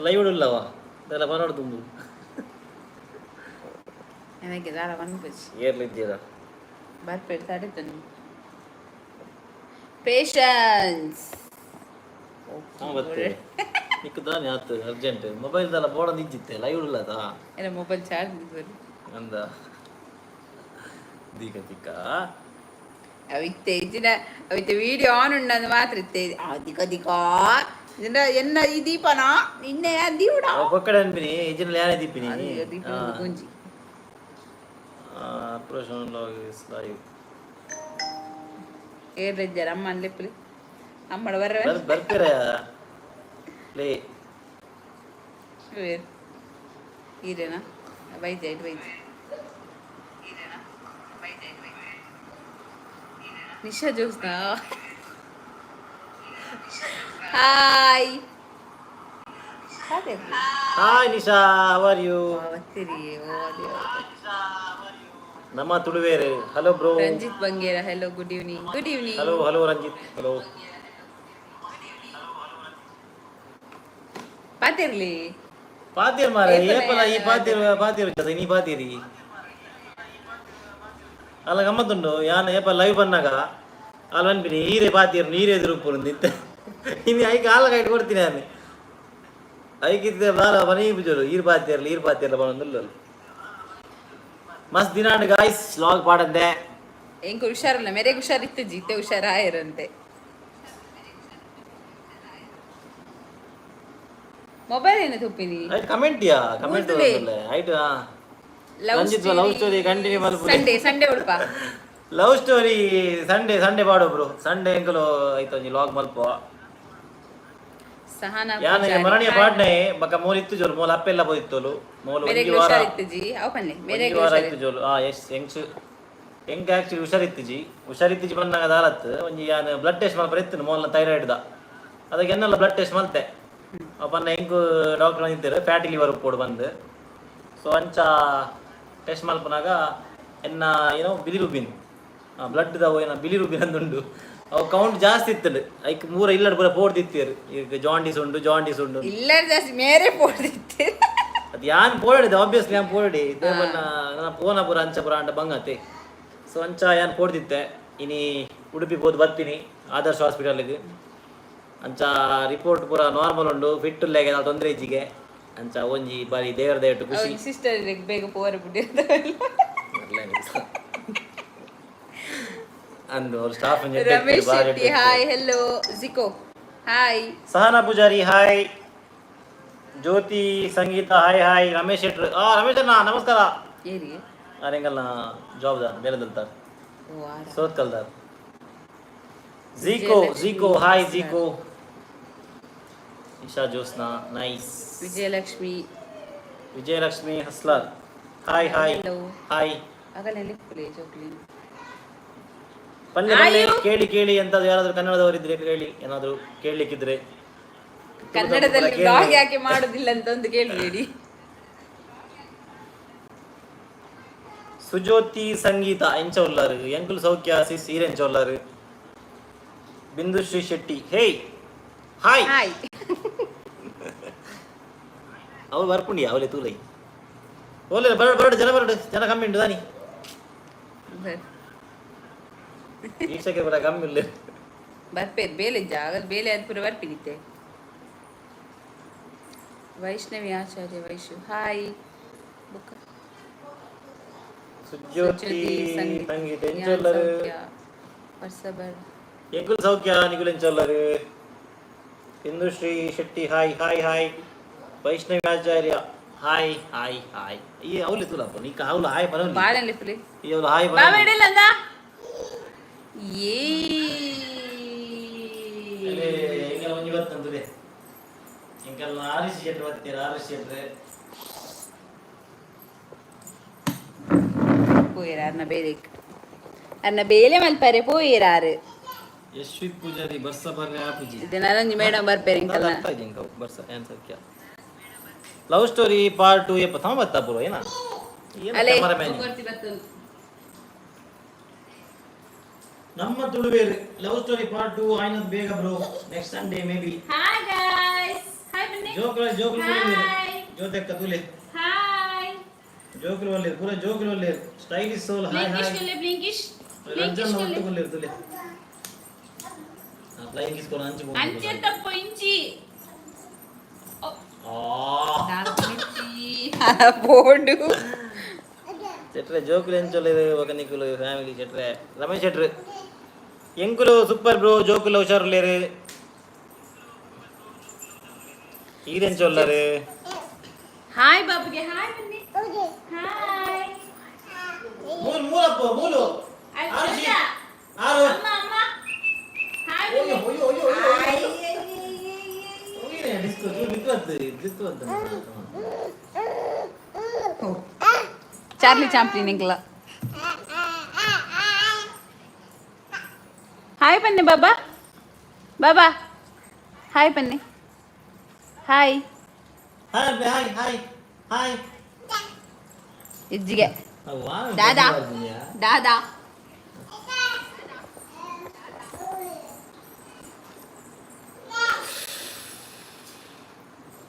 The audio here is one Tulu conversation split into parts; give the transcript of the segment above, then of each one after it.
ಲೈವ್ ಉಲ್ಲವ ಅದೆಲ್ಲ ಬರೋಡು ತುಂಬು. ನನಗೆ ದಾರ ಪನ್ಪುಜಿ. ಏರ್ಲಿದ್ದೀರಾ? ಬರ್ಪೇರು, ತಡೆತನು. ಪೇಷನ್ಸ್. ಹಾಂ, ಬರ್ತೇವೆ. ನಿಕ್ಕು ದಾನೆ ಆತು ಅರ್ಜೆಂಟ್? ಮೊಬೈಲ್ ದಲ್ಲ ಬೋಡ ನಿಜ್ಜಿತ್ತೆ, ಲೈವ್ ಉಲ್ಲದ. ಎಲ್ಲ ಮೊಬೈಲ್ ಚಾರ್ಜ್ ಬರಿ. ಅಂದ ದೀಕ ತಿಕ್ಕ. ಅವಿತ್ತೆ ಇಜ್ಜಿನ ಅವಿತ್ತೆ ವಿಡಿಯೋ ಆನ್ ಉಂಡಂದು ಮಾತ್ರ ಇತ್ತೆ ಅದಿಕ ದಿಕ ಇನ್ನ ಎನ್ನ ಈ ದೀಪನಾ ನಿನ್ನೆ ದೀವಡ. ಅವ ಪೊಕ್ಕಡೆ ಅನ್ಪಿನಿ, ಇಜಿನಲ್ಲಿ ಯಾರೇ ದೀಪಿನಿ. ದೀಪ ಗುಂಜಿ. ಲೈವ್. ಏರ್ಲೆಜ್ಜಾರ? ಅಮ್ಮ ಲೆಪ್ಪುಲಿ, ಅಮ್ಮಡ ಬರ್ರ. ಬರ್ತೀರ ಲೇ. ವೇರ್ ಈರೇನಾ? ವೈದ್ಯ ಇಟ್ಟು ವೈದ್ಯ Nisha Josna, hi. Hi Nisha, how are you? ಬತ್ತೀರಿ. ಓ. ನಮ್ಮ ತುಳುವೇರು, hello bro. Ranjit Bangera, hello, good evening, good evening. Hello, hello Ranjit, hello. ಪಾತಿರ್ಲಿ. ಪಾತೀರ್ ಮಾರ. ಏಪಲ. ಏಪಲ ಈ ಪಾತೀರ್ ಪಾತೀರ್ ನೀ ಪಾತೀರಿ ಅಲ್ಲ, ಗಮ್ಮತ್ತುಂಡು. ಯಾನ್ ಏಪ ಲೈವ್ ಬಂದಾಗ ಅಲ್ಲ ಅನ್ಪಿನಿ, ಈರೆ ಪಾತೀರ್ ನೀರೇ ಎದುರು ನಿತ್ತ ಇನ್ನು ಐಕ್ ಹಾಲ ಕೈಟ್ ಕೊಡ್ತೀನಿ ನಾನು. ಐಕಿದ್ದೆ ಬಾಲ ಬನಿ ಪೂಜರು ಈರ್ ಪಾತೀರ್ಲ, ಈರ್ ಪಾತೀರ್ಲ ಬನ್ನೊಂದುಲ್ಲ. ಮಸ್ತ್ ದಿನ ಗಾಯ್ಸ್ ಲಾಗ್ ಪಾಡಂದೆ. ಎಂಕ್ ಹುಷಾರಿಲ್ಲ, ಮೇರೆಗೆ ಹುಷಾರಿತ್ತು, ಜೀತೆ ಹುಷಾರಾಯಿರಂತೆ. ಮೊಬೈಲ್ ಏನು ತುಪ್ಪಿನಿ? ಐಟ್ ಕಮೆಂಟ್ ಯಾ ಕಮೆಂಟ್. ಕೂದಲೇ. ಐಟ್ ರಂಜಿತ್, ಲವ್ ಸ್ಟೋರಿ ಕಂಟಿನ್ಯೂ ಮಲ್ಪುಲೆ. ಸಂಡೇ ಸಂಡೇ ಉಲ್ಪ. ಲವ್ ಸ್ಟೋರಿ ಸಂಡೇ ಸಂಡೇ ಪಾಡು ಬ್ರೋ. ಸಂಡೇ ಎಂಕುಲು ಐತ ಒಂಜಿ ಲಾಗ್ ಮಲ್ಪ. ಸಹನಾ ಯಾನ್ ಪೂಜಾರಿ. ಮರಣಿಯ Hi. ಪಾಡ್ನೆ ಬಕ್ಕ ಮೋಲ್ ಇತ್ತು ಜೋಲು, ಮೋಲ್ ಅಪ್ಪೆಲ್ಲ ಪೋದಿತ್ತೋಲು ಮೋಲು. ಮೇರೆಗೆ ಒಂಜಿ ವಾರ ಹುಷಾರಿತ್ತು ಜಿ, ಅವು ಪನ್ಲೆ ಒಂಜಿ ಮೇರೆಗೆ ವಾರ ಹುಷಾರಿತ್ತು. ಇತ್ತು ಜೋಲು. ಆ ಎಸ್, ಎಂಕ್ಸ್ ಎಂಕ್ ಆಕ್ಚುಲಿ ಹುಷಾರಿತ್ತಿಜಿ. ಹುಷಾರಿತ್ತಿಜಿ ಬಂದಾಗ ದಾಲತ್ ಒಂಜಿ ಯಾನ್ ಬ್ಲಡ್ ಟೆಸ್ಟ್ ಮಲ್ಪರೆ ಇತ್ತು ಮೋಲ್ನ ಥೈರಾಯ್ಡ್ ದ. ಅದಕ್ಕೆ ಎನ್ನೆಲ್ಲ ಬ್ಲಡ್ ಟೆಸ್ಟ್ ಮಲ್ತೆ. ಅಪ್ಪನ್ನ ಎಂಕ್ ಡಾಕ್ಟರ್ ಬಂದಿದ್ದಾರೆ, ಫ್ಯಾಟಿ ಲಿವರ್ ಉಪ್ಪೋಡು ಬಂದು. ಸೊ ಅಂಚ ಟೆಸ್ಟ್ ಮಲ್ಪನಾಗ ಎನ್ನ ಏನೋ ಬಿಲಿರುಬಿನ್ ಬ್ಲಡ್ ದವು ಏನೋ ಬಿಲಿರುಬಿನ್ ಅಂದುಂಡು, ಅವು ಕೌಂಟ್ ಜಾಸ್ತಿ ಇತ್ತು. ಐಕ್ ಮೂರ ಇಲ್ಲಡ್ ಪೂರ ಪೋಡ್ದಿತ್ತೇರು, ಈಗ ಜಾಂಡೀಸ್ ಉಂಡು, ಜಾಂಡೀಸ್ ಉಂಡು. ಇಲ್ಲ, ಜಾಸ್ತಿ ಮೇರೆ ಪೋಡ್ದಿತ್ತು. ಅದು ಯಾನ್ ಪೋಡಿದೆ, ಆಬ್ವಿಯಸ್ಲಿ ಯಾನ್ ಪೋಡಿ ದೇವನ್ನ ನನ್ನ ಪೋನ ಪೂರ ಅಂಚ ಪೂರ ಅಂಡ ಬಂಗತೆ. ಸೊ ಅಂಚ ಯಾನ್ ಪೋಡ್ದಿತ್ತೆ. ಇನಿ ಉಡುಪಿ ಪೋದು ಬರ್ತೀನಿ ಆದರ್ಶ ಹಾಸ್ಪಿಟಲ್ಗೆ. ಅಂಚ ರಿಪೋರ್ಟ್ ಪೂರ ನಾರ್ಮಲ್ ಉಂಡು, ಫಿಟ್ ಉಲ್ಲೇಗೆ, ತೊಂದರೆ ಇಜ್ಜಿಗೆ. ಅಂಚ ಒಂಜಿ ಬಾರಿ ದೇವರ ದಯಟ್ಟು ಖುಷಿ. ಸಿಸ್ಟರ್ ಬೇಗ ಪೋರ ಬಿಡಿ. ಅಂದು ಅವ್ರ staff. Ramesh Shetty, hi, hello. Zico, hi. Sahana Poojary, hi. Jyothi Sangeetha, hi hi. Ramesh ಶೆಟ್ರು, ಆ ರಮೇಶ್ ಅಣ್ಣ ನಮಸ್ಕಾರ. ಏರಿಗೆ? ಅರೆಂಗಲ್ನ ಜವಾಬ್ದಾರ್ ಬೇರೆದಲ್ತಾರೆ. ಓ ಆರ. ಸೋತ್ ಕಲ್ದಾರ್. Zico, Zico, hi Zico. Isha Josna, nice. Vijayalakshmi. Vijayalakshmi ಹಸ್ಲಾರ್, ಹಾಯ್ ಹಾಯ್. Hello. Hi. ಆಗಲೇ ಲಿಪ್ಪುಲೆ ಜೋಕ್ಲಿ. ಪಲ್ಯ ಪಲ್ಯ. ಆಯು. ಕೇಳಿ ಕೇಳಿ, ಎಂತಾದ್ರು ಯಾರಾದ್ರೂ ಕನ್ನಡದವರಿದ್ರೆ ಕೇಳಿ, ಏನಾದ್ರು ಕೇಳಲಿಕ್ಕಿದ್ರೆ. ಕನ್ನಡದಲ್ಲಿ ಬ್ಲಾಗ್ ಯಾಕೆ ಮಾಡುದಿಲ್ಲ ಅಂತ ಒಂದು ಕೇಳಬೇಡಿ. ಸುಜ್ಯೋತಿ ಸಂಗೀತ, ಎಂಚ ಉಲ್ಲಾರು? ಎಂಕುಲ್ ಸೌಖ್ಯ ಸಿಸ್, ಈರೆಂಚ ಉಲ್ಲಾರು? ಬಿಂದುಶ್ರೀ ಶೆಟ್ಟಿ, ಹೇಯ್, ಹಾಯ್. ಹಾಯ್. ಅವು ಬರ್ಪುಂಡಿ ಅವಲೆ ತೂಲೈ ಓಲೆ ಬರಡು ಬರಡು, ಜನ ಬರಡು, ಜನ ಕಮ್ಮಿ ಉಂಟು ದಾನಿ. ವೀಕ್ಷಕರು ಬರ ಕಮ್ಮಿ ಇಲ್ಲ. ಬರ್ಪೇರು ಬೇಲೆ ಜಾಗ ಬೇಲೆ ಅದು ಪೂರ ಬರ್ಪಿನಿತ್ತೆ. ವೈಷ್ಣವಿ ಆಚಾರ್ಯ, ವೈಶು, ಹಾಯ್ ಬುಕ್ಕ. ಸುಜ್ಯೋತಿ ಸಂಗೀತ, ಎಂಚ ಉಲ್ಲರು? ವರ್ಷಬರ್. ಎಂಕುಲ್ ಸೌಖ್ಯ, ನಿಕುಲ್ ಎಂಚ ಉಲ್ಲರು? Indushree Shetty, hi hi hi. Vaishnavi Acharya, hi hi hi. ಈ ಅವಲಿ ತೂಲಪ್ಪ ನೀಕ ಅವಲು ಹಾಯ್ ಬರೋಲಿ. ಬಾಳೆಲೆ ಲಿಪ್ಪುಲೆ. ಈ ಅವಲು ಹಾಯ್ ಬಾಬಾ. ಬರೋಲಿ. ಇಡಲ್ಲ ಅಂದ ಏ. ಎಂಕಲ್ ಒಂಜಿ ಬತ್ತಂತುಲೆ, ಎಂಕಲ್ ಆರ್ ಶೆಟ್ರು ಬತ್ತೀರ, ಆರ್ ಶೆಟ್ರು. ಪೋಯಿರ ಅರ್ನ ಬೇಲೆ, ಅರ್ನ ಬೇಲೆ ಮಲ್ಪರೆ ಪೋಯಿರಾರು. ಯಶ್ವಿತ್ ಪೂಜಾರಿ, ಬರ್ಸ ಬರ್ರೆ ಆಪುಜಿ. ಇದು ನಾನೊಂಜಿ ಮೇಡಮ್ ಬರ್ಪೇರು ಇಂಕಲ್ನ. ಅರ್ಥ ಆಯ್ತು ಇಂಕವು ಬರ್ಸ ಏನ್ ಸಖ್ಯ. ಲವ್ ಸ್ಟೋರಿ ಪಾರ್ಟ್ 2 ಏಪ ತಮ ಬತ್ತಾ ಪೂರ ಏನ ಏನು? ಅಲೆ. ಕ್ಯಾಮರಾಮ್ಯಾನ್. ನಮ್ಮ ತುಳುವೇರು, ಲವ್ ಸ್ಟೋರಿ ಪಾರ್ಟ್ 2 ಆಯ್ನದ್ ಬೇಗ bro, next Sunday may be. Hi guys, hi ಬನ್ನಿ. ಬನ್ನಿ. ಜೋಕುಲು ಜೋಕುಲು. ಹಾಯ್. ಜೋತೆಕ್ಕ ತೂಲೆ. ಹಾಯ್. ಜೋಕುಲು ಒಲ್ಲೇರು, ಪೂರ ಜೋಕುಲು ಒಲ್ಲೇರು. ಸ್ಟೈಲಿಶ್ ಸೋಲ್, ಹಾಯ್. ಬ್ಲಿಂಕಿಶ್ ಹಾಯ್. ಕೊಲೆ, ಬ್ಲಿಂಕಿಶ್ ಬ್ಲಿಂಕಿಶ್ ರಂಜನ್ ಕೊಲೆ. ಒಟ್ಟು ಕೊಲ್ಲೇರು ತೂಲೆ. ಫ್ಲೈಯಿಂಗ್ ಕಿಸ್ ಕೊರ ಅಂಚು. ಅಂಚೆ ತಪ್ಪು ಇಂಚಿ. ಆ. ಬೋಂಡು. ಶೆಟ್ರೆ, ಜೋಕುಲು ಎಂಚೊಲ್ಲೇರು? ఒక ನಿಕುಲು ಫ್ಯಾಮಿಲಿ ಶೆಟ್ರೆ. ರಮೇಶ್ ಶೆಟ್ರು, ಎಂಕುಲು ಸೂಪರ್ ಬ್ರೋ, ಜೋಕುಲು ಹುಷಾರುಲ್ಲೇರು. ಈರೆಂಚೊಲ್ಲರು? ಹಾಯ್, ಬಾಬುಗೆ ಹಾಯ್ ಬನ್ನಿ, ಹಾಯ್. ಮೂಲು ಮೂಲಪ್ಪ ಮೂಲು. ಅಜ್ಜ. ಆರು. ಅಮ್ಮ, ಅಮ್ಮ, ಹಾಯ್ ಬನ್ನಿ. ಅಯ್ಯೋ ಅಯ್ಯೋ ಅಯ್ಯೋ ಅಯ್ಯೋ, ಡಿಸ್ಕೋ ಮಿತ್ರದ್ದು ಡಿಸ್ಕೋ ಅಂತ. ಚಾರ್ಲಿ ಚಾಂಪ್ಲಿನ್ ಎಂಕ್ಲ. ಹಾಯ್ ಬನ್ನಿ ಬಾಬಾ, ಬಾಬಾ ಹಾಯ್ ಬನ್ನಿ, hi. Hi hi hi hi. ಇಜ್ಜಿಗೆ ದಾದಾ ದಾದಾ.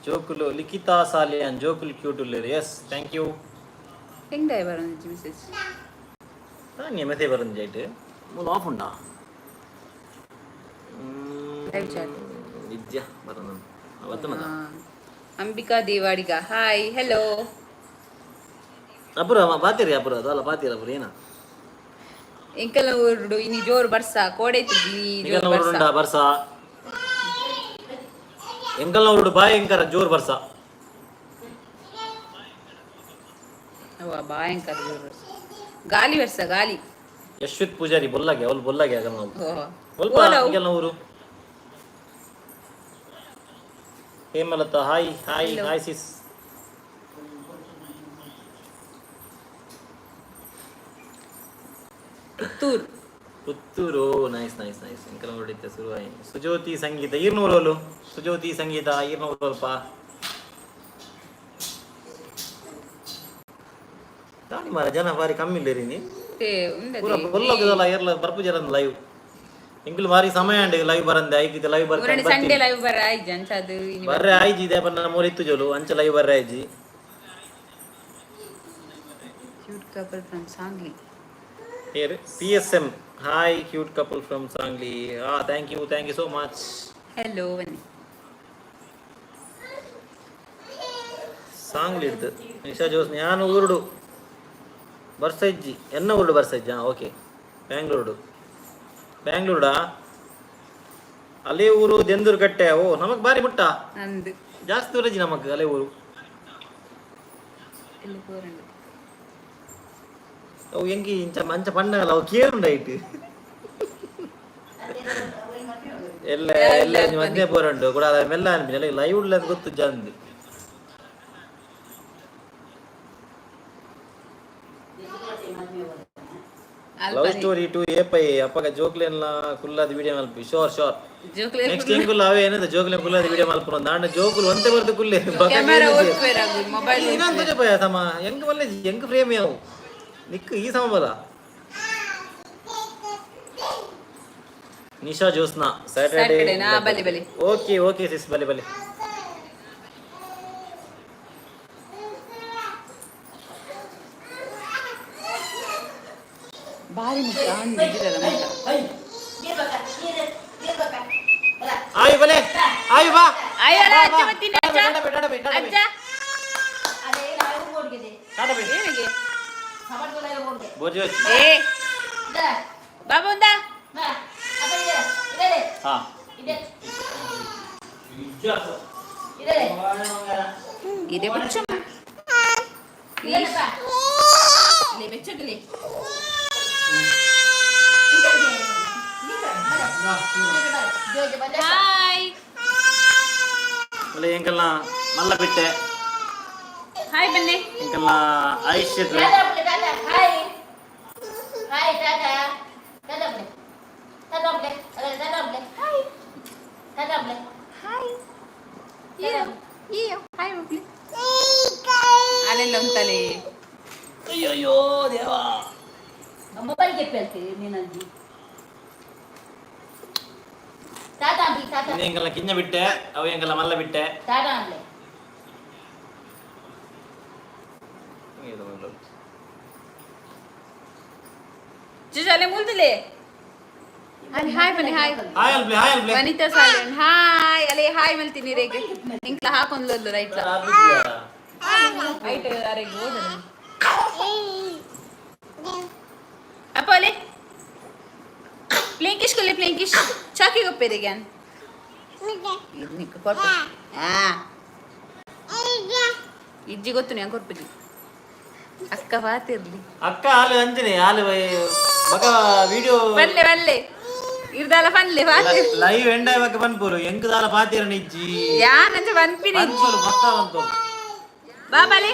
ಜೋಕುಲು, ಲಿಖಿತಾ ಸಾಲಿಯಾನ್, ಜೋಕುಲು ಕ್ಯೂಟ್ ಉಲ್ಲೇರು. Yes, thank you. ಹೆಂಗ್ ಬರೋದು ಮೆಸೇಜ್? ತಾನ್ಯ ಮೆಸೇಜ್ ಬರೋದು ಜೈಟ್ ಮೂಲ ಆಫ್ ಉಂಡಾ? Live chat. ವಿದ್ಯಾ ಬರೋದು ಬರ್ತನದ. Ambika Devadiga, hi, hello. ಅಪುರ ಬಾತೀರಿ, ಅಪುರ ಅದಲ್ಲ, ಬಾತೀರ ಅಪುರ ಏನ? ಎಂಕಲ ಊರುಡು ಇನಿ ಜೋರು ಬರ್ಸ, ಕೋಡೆ ಇತ್ತಿಜಿ, ಜೋರು ನಿಗಲ್ನ ಬರ್ಸ. ಊರುಂಡ ಬರ್ಸ? ಎಂಕಲ್ನ ಊರುಡು ಭಯಂಕರ ಜೋರ್ ಬರ್ಸ. ಅವ್ವ, ಭಯಂಕರ ಜೋರು ಬರ್ಸ, ಗಾಲಿ ಬರ್ಸ, ಗಾಲಿ. ಯಶ್ವಿತ್ ಪೂಜಾರಿ ಬೊಲ್ಲಾಗೆ, ಅವಳು ಬೊಲ್ಲಾಗೆ ಆಗಲ್ಲ ನಾವು. ಓ. ಒಲ್ಪ. ಓಲವು. ನಿಗಲ್ನ ಊರು. Hemalatha, hi hi. Hello. Hi sis. Puttur. Puttur, nice nice nice. ಎಂಕಲ್ನ ಊರುಡಿತ್ತೆ ಶುರುವಾಯಿ. Sujyothi ಸಂಗೀತ, ಈರ್ನೂರು. ಸುಜ್ಯೋತಿ ಸಂಗೀತ, ಈರ್ನೂರು ಅಲ್ಪ ತಾನಿ ಮಾರ. ಜನ ಬಾರಿ ಕಮ್ಮಿ ಇಲ್ಲೇರಿ ನೀ. ತೇ ಉಂದದೆ. ಪೂರ ಬೊಲ್ಲಗದಲ್ಲ, ಏರ್ಲ ಬರ್ಪು ಜನ ಲೈವ್. ಎಂಕುಲು ಬಾರಿ ಸಮಯ ಅಂಡ್ ಲೈವ್ ಬರಂದೆ ಐಕಿತ ಲೈವ್. ಊರಡಿ ಸಂಡೇ ಬರ್ತಾರೆ. ಲೈವ್ ಬರ ಆಯ್ಜ ಅಂಚ ಅದು ಇನಿ. ಬರ್ರೆ ಆಯ್ಜಿ ಇದೆ ಪನ್ನ ಮೂರು ಇತ್ತು ಜೋಲು ಅಂಚ live ಬರ್ರೆ ಆಯ್ಜಿ. Cute couple from Sangli. Here PSM, hi, cute couple from Sangli. Ah, thank you, thank you so much. Hello ಬನ್ನಿ. ಸಾಂಗ್ಲಿ ಹಿಡ್ದು ನಿಶಾ ಜೋಸ್, ನಾನು ಊರುಡು ಬರ್ಸಜ್ಜಿ, ಎನ್ನ ಊರುಡು ಬರ್ಸಜ್ಜಿ. ಹಾಂ, ಓಕೆ, ಬ್ಯಾಂಗ್ಳೂರುಡು, ಬ್ಯಾಂಗ್ಳೂರುಡಾ? ಅಲೇ ಊರು ದೆಂದೂರು ಕಟ್ಟೆ. ಓ, ನಮಗ್ ಬಾರಿ ಮುಟ್ಟ. ನಂದು. ಜಾಸ್ತಿ ದೂರಜ್ಜಿ ನಮಗ್ ಅಲೇ ಊರು. ಎಲ್ಲಿ ಪೋರಂಡು? ಅವು ಎಂಕಿ ಇಂಚ ಮಂಚ ಪಣ್ಣಗಲ್ಲ, ಅವು ಕೇರುಂಡೈಟ್ ಎಲ್ಲ ಎಲ್ಲ ಮಧ್ಯೆ ಪೋರಂಡು ಕೂಡ ಮೆಲ್ಲ ಅನ್ಪಿನ ಲೈವ್ ಉಳ್ಳ ಅಂತ ಗೊತ್ತು ಜಂದ್. ಲವ್ ಸ್ಟೋರಿ ಟು ಏಪೈ ಅಪ್ಪಗ ಜೋಕ್ಲೆನ್ಲ ಕುಲ್ಲಾದ ವಿಡಿಯೋ ಮಲ್ಪಿ. Sure sure. ಜೋಕ್ಲೆ. ನೆಕ್ಸ್ಟ್ ಎಂಕುಲ್ಲ ಅವೇ ಏನದ ಜೋಕ್ಲೆ ಕುಲ್ಲಾದ ವಿಡಿಯೋ ಮಲ್ಪುನ ದಾಂಡ. ಜೋಕುಲು ಒಂತೆ ಬರ್ದು ಕುಲ್ಲೆ. Camera ಓದ್ಬೇರಾಗು mobile. ಇನ್ನೊಂದು ಪಯ ತಮ್ಮ ಎಂಕ್ ಮಲ್ಲೆ ಎಂಕ್ ಫ್ರೇಮ್ ಯಾವು ನಿಕ್ ಈ ಸಮ ಬಲ. ನಿಶಾ ಜೋಸ್ನಾ, ಸ್ಯಾಟರ್ಡೆ. Saturday ನಾ? ಬಲೆ, ಬಲೆ. ಓಕೆ ಓಕೆ ಸಿಸ್, ಬಲೆ ಬಲೆ. ಬಾರಿ ಮುಟ್ಟ ಅಂದಿರಲ್ಲ ಮುಟ್ಟ. ಆಯು ಬಲೆ, ಆಯು ಬಾ. ಅಯ್ಯೋ, ಬಾ, ಅಜ್ಜ ಬಾ. ಬರ್ತೀನಿ, ಅಜ್ಜ. Tata bye, tata bye, tata bye. ಅಜ್ಜ. Tata bye. ಏನಿಗೆ? ಬೋಜಿ. ಏ ಬಾಬಾ ಉಂದಾ. ಹಾ. ಇದೆ ಬಚ್ಚಮ್ಮ. ಬೆಚ್ಚಗಲಿ. ಹಾಯ್. ಬಲೆ ಎಂಕಲ್ನ ಮಲ್ಲ ಬಿಟ್ಟೆ. ಹಾಯ್ ಬನ್ನಿ. ಎಂಕಲ್ನ ಆಯುಷ್ ಶೆಟ್ರು. ಹಾಯ್ ಹಾಯ್, ಟಾಟಾ ಟಾಟಾ ಬಿಡೆ, ಟಾಟಾ ಬಿಡೆ, ಅದೇ ಟಾಟಾ ಬಿಡೆ, ಹಾಯ್ ಟಾಟಾ ಬಿಡೆ. ಹಾಯ್ ಅಯ್ಯೋ, ಹಾಯ್ ಮಕ್ಳಿ ಅಲ್ಲೆಲ್ಲ ಉಂಟಲೇ. ಅಯ್ಯೋ ದೇವಾ. ಮೊಬೈಲ್ ಗೆಪ್ಪಿ ಹೇಳ್ತೀವಿ ನೀನಂಜಿ ಟಾಟಾ. ಟಾಟಾ ಅಂಬ್ಲಿ ಟಾಟಾ. ಎಂಕಲ್ನ ಕಿಂಜ ಬಿಟ್ಟೆ, ಅವು ಎಂಕಲ್ನ ಮಲ್ಲ ಬಿಟ್ಟೆ. ಟಾಟಾ ಅಂಬ್ಲಿ. ಜುಜಾಲೆ ಮುಲ್ದಲೆ ಅಲ್ಲಿ ಹಾಯ್ ಬನ್ನಿ, ಹಾಯ್. ಹಾಯ್ ಅಲ್ಪ್ಲೆ, ಹಾಯ್ ಅಲ್ಪ್ಲೆ. ವನಿತಾ ಸಾಲನ್ ಹಾಯ್. ಅಲೆ ಹಾಯ್ ಮಲ್ತೀನಿ ರೇಗೆ. ಇಂಕ್ಲ ಹಾಕೊಂಡ್ಲೊಲ್ಲು ರೈಟ್ ರೈಟ್ ಅರೆಗೆ ಹೋದ ಅಪ್ಪ. ಅಲೆ ಪ್ಲೇಂಕಿಶ್ ಕೊಲ್ಲಿ, ಪ್ಲೇಂಕಿಶ್ ಚಾಕಿ ಗೊಪ್ಪೇರಿಗೆ ಅನ್ ನಿಕ್ಕ ಕೊರ್ಪ. ಆ ಇಜ್ಜಿ ಗೊತ್ತು ನಾನು ಕೊರ್ಪುಜಿ. ಅಕ್ಕ ಬಾತಿರ್ಲಿ. ಅಕ್ಕ ಹಾಲು ಅಂಜನೆ ಹಾಲು ಬಕ ವಿಡಿಯೋ. ಬಲ್ಲೆ ಬಲ್ಲೆ ಇರ್ದಾಲ ಪನ್ಲೆ ಬಾತಿರ್. ಲೈವ್ ಎಂಡ್ ಆಯ್ಬಕ ಪನ್ಪುರು ಎಂಕ್ ದಾಲ ಪಾತಿರ ನಿಜ್ಜಿ. ಯಾನಂಚ ಪನ್ಪಿನಿ. ಪನ್ಪುರು ಮಸ್ತ ಬಂತು. ಬಾಬಾಲೆ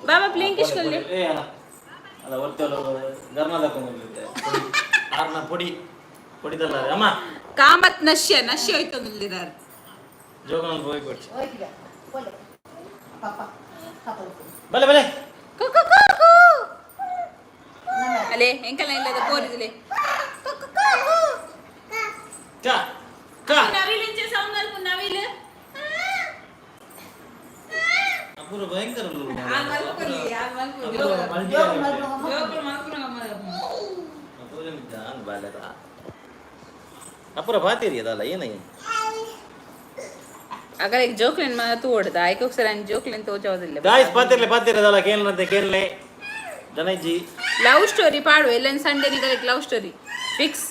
ಬಾಬಾ, ಪ್ಲೇಂಕಿಶ್ ಕೊಲ್ಲಿ. ಏ ಅಲ್ಲ ಅಲ್ಲ, ಒರ್ತೇಳು ಗರ್ನದ ಕೊಂದಿದ್ದೆ ಆರ್ನ ಪೊಡಿ ಪೊಡಿದಲ್ಲ ಅಮ್ಮ. ಕಾಮತ್ ನಶ್ಯ ನಶ್ಯ ಹೋಯ್ತೊಂದಿದ್ದಾರೆ. ಜೋಗನಲ್ಲಿ ಹೋಗಿ ಕೊಡ್ಸಿ. ಹೋಯ್ತಿಗ ಒಳ್ಳೆ ಪಾಪ ಪಾಪ. ಬಲೆ ಬಲೆ. ಕು ಕು ಕು ಕು. ಅಲೆ ಎಂಕಲ್ಲ ಇಲ್ಲದ ಕೋರಿದಿಲೆ. ಕಾ ಕಾ. ನವಿಲ್ ಇಂಚೆ ಸೌಂಡ್ ಅಲ್ಪ ನವಿಲ್. ಅಪೂರ್ವ ಭಯಂಕರ. ಆ ಮಲ್ಪುಲಿ, ಆ ಮಲ್ಪುಲಿ. ಅಪೂರ್ವ ಬಾತಿರಿ ಅದಲ್ಲ ಏನ? ಅಗಲ ಈಗ ಜೋಕ್ಲಿನ್ ಮಾತು ಓಡ್ದ ಆಯ್ಕೆ ಹೋಗ್ಸರ ಜೋಕ್ಲಿನ್ ತೋಚೋದಿಲ್ಲ. ಗಾಯ್ಸ್, ಪಾತಿರ್ಲೆ ಪಾತಿರ ಅದಲ್ಲ ಕೇಳಂತೆ ಕೇಳಲೆ ಜನಜ್ಜಿ. ಲವ್ ಸ್ಟೋರಿ ಪಾಡು ಎಲ್ಲ ಸಂಡೇ ನಿಗಲಿಗೆ ಲವ್ ಸ್ಟೋರಿ ಫಿಕ್ಸ್.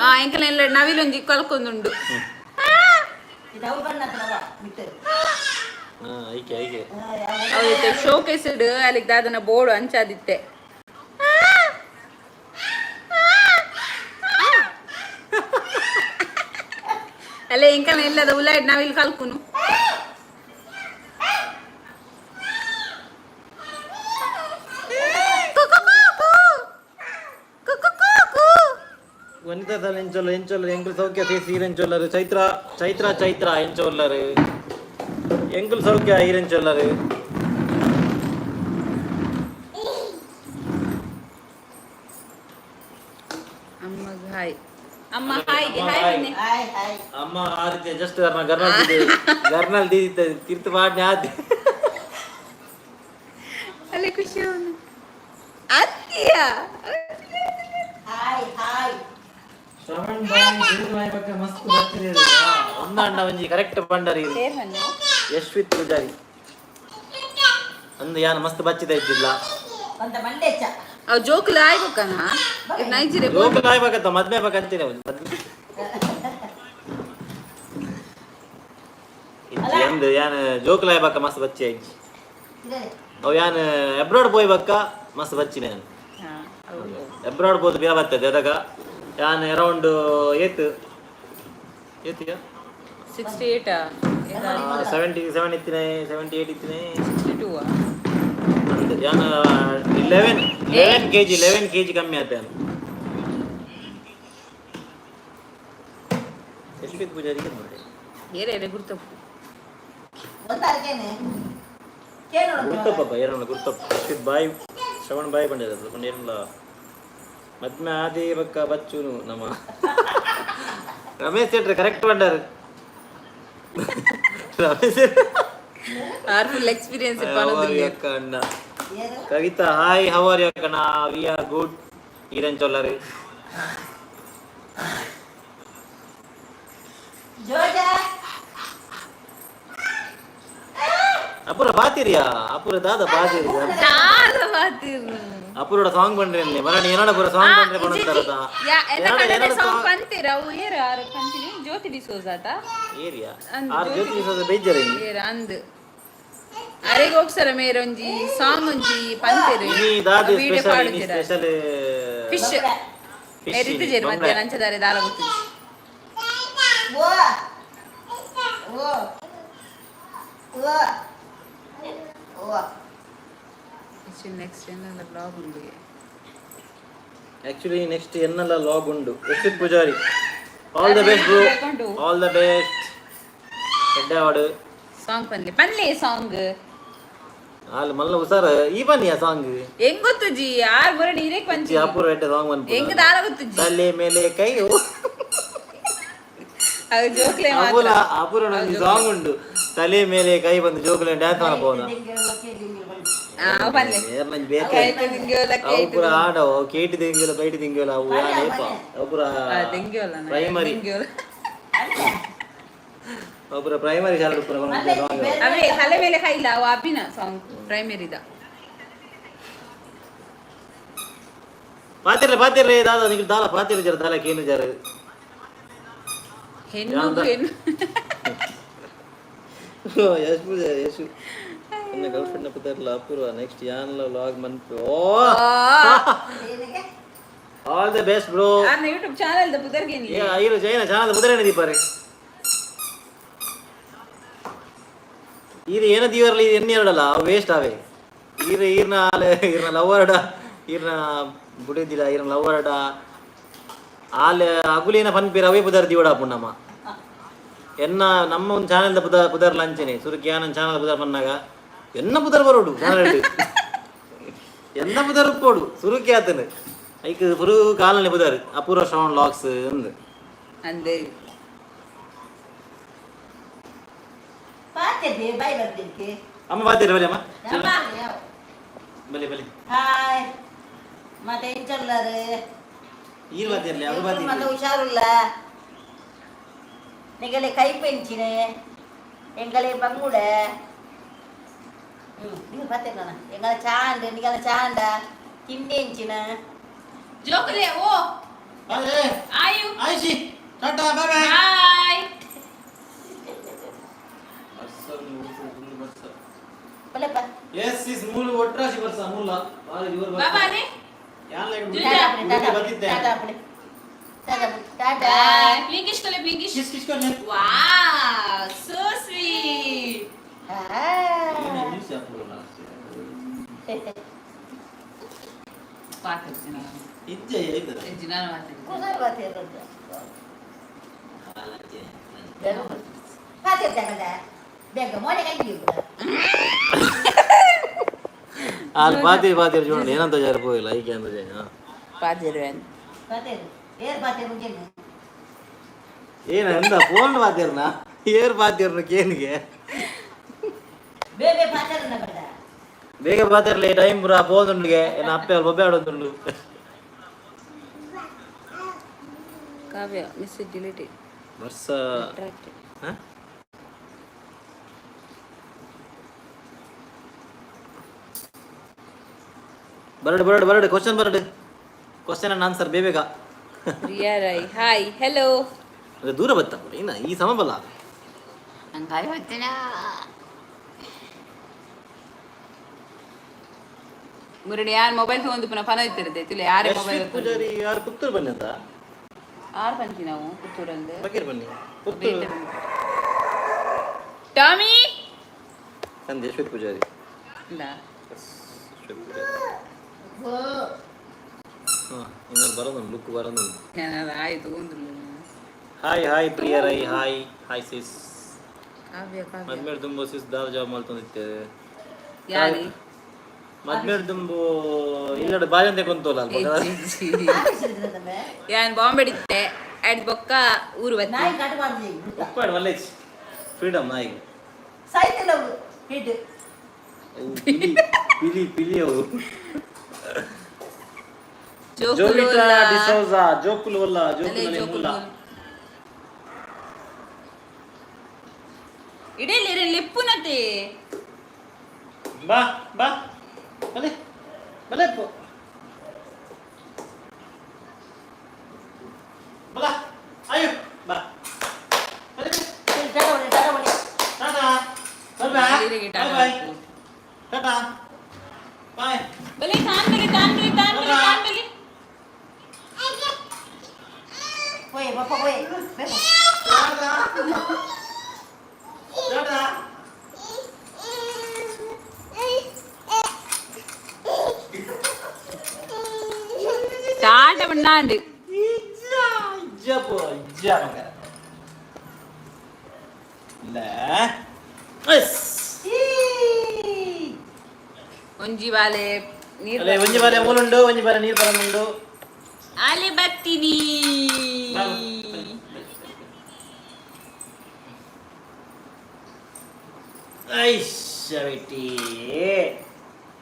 ಆ ಎಂಕಲ ಎಲ್ಲ ನವಿಲೊಂಜಿ ಕಲ್ಕೊಂದುಂಡು. ಇದು ಅವು ಬಣ್ಣ ಬಿಟ್ಟು. ಹಾ, ಐಕೆ ಐಕೆ. ಅವೈತೆ ಶೋಕೇಸ್ ಅಲ್ಲಿಗೆ ದಾದನ ಬೋರ್ಡು ಅಂಚಾದಿತ್ತೆ. ಅಲ್ಲೇ ಎಂಕಲ ಇಲ್ಲದ ಉಲಾಯ್ಡ್ ನಾವಿಲ್ಲಿ ಕಲ್ಕುನು. ವನಿತಾ ಸಾಲ ಎಂಚೊಲ್ಲ ಎಂಚೊಲ್ಲ ಎಂಕುಲ್ ಸೌಖ್ಯ ಸೇಸಿ ಈರೆಂಚೊಲ್ಲರು. ಚೈತ್ರ ಚೈತ್ರ ಚೈತ್ರ ಎಂಚೊಲ್ಲರು, ಎಂಕುಲ್ ಸೌಖ್ಯ ಈರೆಂಚೊಲ್ಲರು. ಅಮ್ಮಗ್ ಹಾಯ್, ಅಮ್ಮ ಹಾಯ್ ಹಾಯ್ ಬನ್ನಿ. Hi hi. ಅಮ್ಮ ಆ ರೀತಿ ಜಸ್ಟ್ ಗರ್ನಲ್ ಗರ್ನಲ್ ದೀದಿತ್ತ ತೀರ್ಥ ಪಾಡ್ನೆ ಆದಿ. ಅಲ್ಲಿ ಖುಷಿ ಅವನು ಅತ್ತಿಯ. Hi hi. ಶ್ರವಣ್ ಬಾಯ್ ದೇವ್ರ ಪಕ್ಕ ಮಸ್ತ್ ಬರ್ತಿದೆ. ಒಂದಾಂಡ ಒಂಜಿ ಕರೆಕ್ಟ್ ಬಂಡರಿ. ಯಶ್ವಿತ್ ಪೂಜಾರಿ ಅಂದು ಯಾನ್ ಮಸ್ತ್ ಬಚ್ಚಿದ ಇದ್ದಿಲ್ಲ. ಒಂದ ಮಂಡೆಚ್ಚ. ಅವ್ ಜೋಕುಲು ಆಯ್ಬೇಕನ ನೈಜೀರಿಯಾ. ಲೋಕಲ್ ಆಯ್ಬೇಕಂತ ಮದ್ವೆ ಬೇಕಂತೀನಿ ಮದ್ವೆ ಇಜ್ಜಿ ಅಂದು ಯಾನ್ ಜೋಕುಲ್ ಆಯ್ಬೇಕ ಮಸ್ತ್ ಬಚ್ಚಿ ಇಜ್ಜಿ. ಅವು ಯಾನ್ ಅಬ್ರಾಡ್ ಪೋಯ್ ಬಕ್ಕ ಮಸ್ತ್ ಬಚ್ಚಿನ ಯಾನ್. ಅಬ್ರಾಡ್ ಪೋದು ಬಿರ ಬರ್ತದೆ ಅದಾಗ ಯಾನ್ ಅರೌಂಡ್ ಏತ್ ಏತಿಯ? 68. 77 ಇತ್ತಿನೆ, 78 ಇತ್ತಿನೆ. 62. ಅಂದ್ ಯಾನ್ 11 kg, 11 kg ಕಮ್ಮಿ ಆತ ಯಾನ್. ಯಶ್ವಿತ್ ಪೂಜಾರಿಗೆ ನೋಡಿ. ಏರೆ ಏರೆ ಗುರ್ತಪ್ಪು. ಒಂದಾರ್ಗೇನೆ ಕೇಳೋಣ. ಗುರ್ತಪ್ಪ ಏನಲ್ಲ ಗುರ್ತಪ್ಪ. ಯಶ್ವಿತ್ ಬಾಯ್ ಶ್ರವಣ್ ಬಾಯ್ ಬಂದಿರೋದು ಪಂಡ ಏನಲ್ಲ ಮದ್ಮೆ ಆದಿ ಬಕ್ಕ ಬಚ್ಚುನು. ನಮ್ಮ ರಮೇಶ್ ಶೆಟ್ರ್ ಕರೆಕ್ಟ್ ಬಂಡಾರು ರಮೇಶ್. ಆರ್ ಫುಲ್ ಎಕ್ಸ್ಪೀರಿಯನ್ಸ್. ಅಕ್ಕ ಅಣ್ಣ Kavitha hi, how are you ಅಕ್ಕಣ? We are good. ಈರನ್ ಚೊಲ್ಲರು. ಜೋಜ. ಅಪುರ ಬಾತಿರಿಯಾ ಅಪುರ ದಾದ ಬಾತಿರಿಯಾ? ದಾದ ಬಾತಿರು. ಅಪುರೋಡ ಸಾಂಗ್ ಬಂಡ್ರೆ ಅಲ್ಲಿ ಮರಣ ಏನಡ ಪುರ ಸಾಂಗ್ ಬಂಡ್ರೆ ಬಣಂತಾರದ. ಯಾ ಎನ್ನ ಕನ್ನಡ ಸಾಂಗ್ ಪಂತೀರ ಅವು ಏರ ಆರು ಪಂತೀನಿ ಜ್ಯೋತಿ ಡಿಸೋಜಾತ. ಏರಿಯಾ. ಅಂದ್. ಆರ್ ಜ್ಯೋತಿ ಡಿಸೋಜ ಬೇಜಾರ. ಏರ ಅಂದ್ ಅರೆಗ್ ಹೋಗ್ಸರ ಮೇರೊಂಜಿ ಸಾಂಗ್ ಒಂಜಿ ಪಂತೀರು. ಇನಿ ದಾದ ವಿಡಿಯೋ ಸ್ಪೆಷಲ್ ಇನಿ ಪಾಡುತ್ತೀರ. ಸ್ಪೆಷಲ್. ಫಿಶ್ ಮೇರಿತ್ತು ಮಧ್ಯಾಹ್ನ ಅಂಚದಾರೆ ದಾಲ ಗೊತ್ತಿದೆ. ಓ ಓ ಓ ಓ. ನೆಕ್ಸ್ಟ್ ಏನೆಲ್ಲ ಬ್ಲಾಗ್ ಉಂಡು. ಆಕ್ಚುಲಿ ನೆಕ್ಸ್ಟ್ ಎನ್ನೆಲ್ಲ ಲಾಗ್ ಉಂಡು. Yashwith Poojary all the best bro. All the best ಎಡ್ಡೆ ವಾಡು. Song ಪನ್ಲೆ ಪನ್ಲೆ song. ಆಲ್ ಮಲ್ಲ ಹುಷಾರ ಈ ಬನ್ನಿ ಆ ಸಾಂಗ್. ಹೆಂಗ್ ಗೊತ್ತು ಜಿ ಯಾರ್ ಮುರಡಿ ಇರೇಕ್ ಪಂಚಿ. ಅಪೂರ್ವ ಎಡ್ಡೆ ಸಾಂಗ್. ಹೆಂಗ್ ದಾಲ ಗೊತ್ತು ಜಿ? ತಲೆ ಮೇಲೆ ಕೈ. ಅದು ಜೋಕ್ಲೆ ಅಪೂರ್ವ ಮಾತ್ರ. ಅಪೂರ್ವ ಒಂಜಿ ಸಾಂಗ್ ಉಂಡು, ತಲೆ ಮೇಲೆ ಕೈ ಬಂದು ಜೋಕುಲೆ ಡ್ಯಾನ್ಸ್ ಮಾಡಬಹುದು. ಆ ಪನ್ಲೆ. ಬೇತೆ. ಕೈಟ್ ದಿಂಗ್ಯೋಲ. ಅವು ಕೈಟ್. ಪೂರ ಆಡವು ಅವು ಕೇಟಿ ದಿಂಗಿಲ್ಲ, ಬೈಟಿ ದಿಂಗಿಲ್ಲ, ಅವು ನೇಪ ಅವು ಪೂರ. ದಿಂಗ್ಯೋಲ. ಪ್ರೈಮರಿ. ದಿಂಗ್ಯೋಲ. ಅವು ಪೂರ ಪ್ರೈಮರಿ ಶಾಲೆ ಪೂರ ಸಾಂಗ್. ಅವೇ ತಲೆ ಮೇಲೆ ಕೈ ಇಲ್ಲ, ಅವು ಅಪಿನ ಸಾಂಗ್ ಪ್ರೈಮರಿದ. ಪಾತಿರ್ಲೆ ಪಾತಿರ್ಲೆ ದಾದಾ ನಿಂಗೆ ದಾಲ ಪಾತಿರ್ಲೆ ಜರ ದಾಲ ಕೇನು ಜರ. ಹೆಣ್ಣು ಯಾಂದ. ಹೆಣ್ಣು. ಯಶ್ ಪೂಜೆ ಯಶು ನನ್ನ ಗರ್ಲ್ ಫ್ರೆಂಡ್ ಪುದರ್ಲ ಅಪೂರ್ವ. ನೆಕ್ಸ್ಟ್ ಯಾನ್ಲ ವ್ಲಾಗ್ ಮನ್ಪು. ಓ, ಆಲ್ the best bro. ಆರ್ನ ಯೂಟ್ಯೂಬ್ ಚಾನೆಲ್ ದ ಪುದರ್ಗೇನಿ. ಏ ಐರು ಜೈನ ಚಾನಲ್ ಪುದರೇನ ದೀಪಾರೆ. ಈರು ಏನ ದೀವರ್ಲಿ ಎಣ್ಣೆ ಎರಡಲ್ಲ, ಅವು ವೇಸ್ಟ್ ಆವೆ. ಈರು ಈರ್ನ ಆಲೆ ಈರ್ನ ಲವ್ವರ್ಡ ಈರ್ನ ಬುಡಿದಿಲ್ಲ ಈರ್ನ ಲವ್ವರ್ಡ ಆಲೆ ಅಗುಲೇನ ಪನ್ಪೀರ ಅವೇ ಪುದರ್ ದಿವಡ ಪುಣ್ಣಮ್ಮ. ಎನ್ನ ನಮ್ಮ ಒಂದು ಚಾನೆಲ್ದ ಪುದರ್ ಪುದರ್ ಲಂಚನೆ ಸುರುಕಿ ಯಾನ ಚಾನಲ್ ಪುದರ್ ಪನ್ನಾಗ ಎನ್ನ ಪುದರ್ ಬರೋಡು ಚಾನಲ್ ಎನ್ನ ಪುದರ್ ಪೋಡು ಸುರುಕಿ ಆತನು ಐಕ್ ಪುರು ಕಾಲನೆ ಪುದರ್ ಅಪೂರ್ವ ಶ್ರವಣ್ ಲಾಕ್ಸ್ ಅಂದು. ಅಂದೆ. ಪಾತಿರ್ದೆ ಬಾಯ್ ಬರ್ದಿಕ್ಕೆ. ಅಮ್ಮ ಬಾತೀರ ಬಲಿ ಅಮ್ಮ, ಬಲಿ ಬಲಿ. ಹಾಯ್, ಮತ್ತೆ ಎಂಚೊಲ್ಲರು? ಈರ್ ಬಾತಿರ್ಲಿ ಅದು ಮತ್ತೆ ಬಾತಿರ್ಲಿ. ಹುಷಾರುಲ್ಲ ನಿಗಲೆ ಕೈ ಪೆಂಚಿನೆ ಎಂಗಲೆ ಬಂಗುಡ. ಹ್ಮ್ ನೀವು ಪಾತಿರ್ಲನ ಎಂಗಲ ಚಾಂಡ ನಿಗಲ ಚಾಂಡ ತಿಂಡಿ ಎಂಚಿನ. ಜೋಕುಲೆ ಓ ಆಯು. ಆಯ್ಶಿ ಟಾಟಾ ಬಾಯ್ ಬಾಯ್. ಬಾಯ್. ಬಲ್ಲಪ್ಪ. ಎಸ್ is ಮೂಲು ಒಟ್ರಾಶಿ ಬರ್ಸ ಮೂಲ ಬಾರಿ ಜೋರ್ ಬರ್ಸ. ಬಾಬಾ ಅಲೆ. ಯಾನ್ ಲೈಟ್ ಜುಜಾ. ಟಾಟಾ ಬಿಡಿ, ಟಾಟಾ. ಬತ್ತಿದ್ದೆ. ಟಾಟಾ ಬಿಡಿ. ಟಾಟಾ ಬಿಡಿ, ಟಾಟಾ. ಬಾಯ್. ಬ್ಲಿಂಕಿಶ್ ಕೊಲೆ ಬ್ಲಿಂಕಿಶ್. ಕಿಸ್ ಕಿಸ್ ಕೊನೆ. ವಾವ್, ಸೋ ಸ್ವೀಟ್. ಹಾಯ್. ಪಾತಿರ್ತೀನಿ. ಇಜ್ಜೆ ಇದ್ದದ. ನಾನು ಮಾತಾಡ್ತೀನಿ. ಹುಷಾರು ಬಾತಿರ್ಲ ಪಾತಿರ್ತಾಗದ ಬೇಗ ಮೋನೆ ಕೈ. ಅಲ್ಲಿ ಬಾತಿ ಬಾತಿ ಜೋಡಿ ಏನಂತ ಜಾರ ಪೋಯಿಲ್ಲ ಐಕೆ ಅಂತ ಜನ. ಪಾತಿರ್ವೆ. ಪಾತಿರ್ ಏರ್ ಪಾತಿರ್ ಮುಂಚೆ. ಏನ ಎಂದ ಫೋನ್ ಬಾತಿರ್ನ ಏರ್ ಬಾತಿರ್ನ ಕೇನಿಗೆ. ಬೇಬೆ ಪಾತಿರ್ನ ಬೇಡ. ಬೇಗ ಬಾತಿರ್ಲಿ ಟೈಮ್ ಪುರ ಪೋದುಂಡುಗೆ ಏನ ಅಪ್ಪೆ ಅಲ್ಲಿ ಬೊಬ್ಬೆ ಆಡೋದುಂಡು. ಕಾವ್ಯ ಮೆಸೇಜ್ ಡಿಲೀಟ್. ವರ್ಷ. ಹ? ಬರಡು ಬರಡು ಬರಡು ಕ್ವಶನ್ ಬರಡು, ಕ್ವಶನ್ ಅಂಡ್ ಆನ್ಸರ್ ಬೇಬೇಗ. Priya Rai hi hello. ಅದು ದೂರ ಬತ್ತ ಇನ್ನ ಈ ಸಮ ಬಲ್ಲ. ನಂಗೆ ಬರ್ತೀನ ಮುರಳಿ ಯಾರು ಮೊಬೈಲ್ ತಗೊಂಡು ಪುನಃ ಪನ ಇತ್ತಿರುತ್ತೆ ತಿಳಿ ಯಾರೇ ಮೊಬೈಲ್. ಯಶ್ವಿತ್ ಪೂಜಾರಿ ಯಾರು ಪುತ್ತೂರು ಬನ್ನಿ ಅಂತ. ಆರು ಪಂಚಿ ನಾವು ಪುತ್ತೂರಂದು. ಬಕೀರ್ ಬನ್ನಿ ಪುತ್ತೂರು. ಟಾಮಿ. ನಂದು ಯಶ್ವಿತ್ ಪೂಜಾರಿ. ಇಲ್ಲ. ಯಶ್ವಿತ್ ಪೂಜಾರಿ. ಹಾಂ ಇನ್ನೊಂದು ಬರೋದುಂಟು ಲುಕ್ ಬರೋದುಂಟು. ನಾನು ಆಯ್ತು ಒಂದು. ಹಾಯ್ ಹಾಯ್ ಪ್ರಿಯ ರೈ ಹಾಯ್ ಹಾಯ್ ಸಿಸ್. ಕಾವ್ಯ ಕಾವ್ಯ. ಮದ್ಮೇಲೆ ದುಂಬು ಸಿಸ್ ದಾದ ಜಾಬ್ ಮಾಡ್ತಂದಿತ್ತೆ. ಯಾರಿ? ಮದ್ಮೇಲೆ ದುಂಬು ಇಲ್ಲಡ ಬಾಜಂತೆ ಕುಂತೋಲ್ಲ ಅಲ್ಪ. ಯಾನ್ ಬಾಂಬೆ ಇತ್ತೆ ಅಡ್ ಬೊಕ್ಕ ಊರು ಬತ್ತಿ. ನಾಯಿ ಕಾಟ ಮಾಡ್ಲಿ. ಉಪ್ಪಾಡು ಮಲ್ಲೇಜ್ ಫ್ರೀಡಮ್ ನಾಯಿಗೆ. ಸಾಯ್ತಿಲ್ಲ ಅವು ಹಿಟ್ಟು. ಅವು ಪಿಲಿ ಪಿಲಿ ಪಿಲಿ ಅವು. ಜೋಕುಲು ಜೋವಿಟಾ ಉಲ್ಲ. ಡಿಸೋಜಾ ಜೋಕುಲು ಅಲ್ಲ. ಅಲ್ಲೇ ಜೋಕುಲು ಜೋಕುಲು ಮುಲ್ಲ. ಉಲ್ಲ. ಇಡೀಲಿ ಇರಲಿ ಲಿಪ್ಪುನತೆ. ಬಾ ಬಾ ಬಲೆ ಬಲೆ ಪೋ ಬಲ ಅಯ್ಯೋ ಬಾ ಬಲೆ ಬಲೆ. ಟಾಟಾ ಹೊಡಿ, ಟಾಟಾ ಹೊಡಿ. Tata bye. ಇರಿಗೆ ಟಾಟಾ. Bye tata bye. ಬಲೆ ತಾನ್ ಬಲೆ ತಾನ್ ಬಲೆ ತಾನ್ ಬಲೆ ತಾನ್ ಬಲೆ. ಹೋಯ್ ಬಪ್ಪ ಹೋಯ್ ಬೇಕು. ಟಾಟಾ ಟಾಟಾ. ಟಾಟಾ ಬಣ್ಣಾಂಡು. ಇಜ್ಜಾ ಇಜ್ಜಾ ಪೋ ಇಜ್ಜಾ ಮಗ ಇಲ್ಲ ಎಸ್. ಈ. ಒಂಜಿ ಬಾಲೆ ನೀರು. ಅಲ್ಲೇ ಒಂಜಿ ಬಾಲೆ ಮೂಲುಂಡು, ಒಂಜಿ ಬಾಲೆ ನೀರು ಬರನುಂಡು. ಆಲೆ ಬರ್ತೀನಿ. ಐಶ್ ಬೇಟಿ.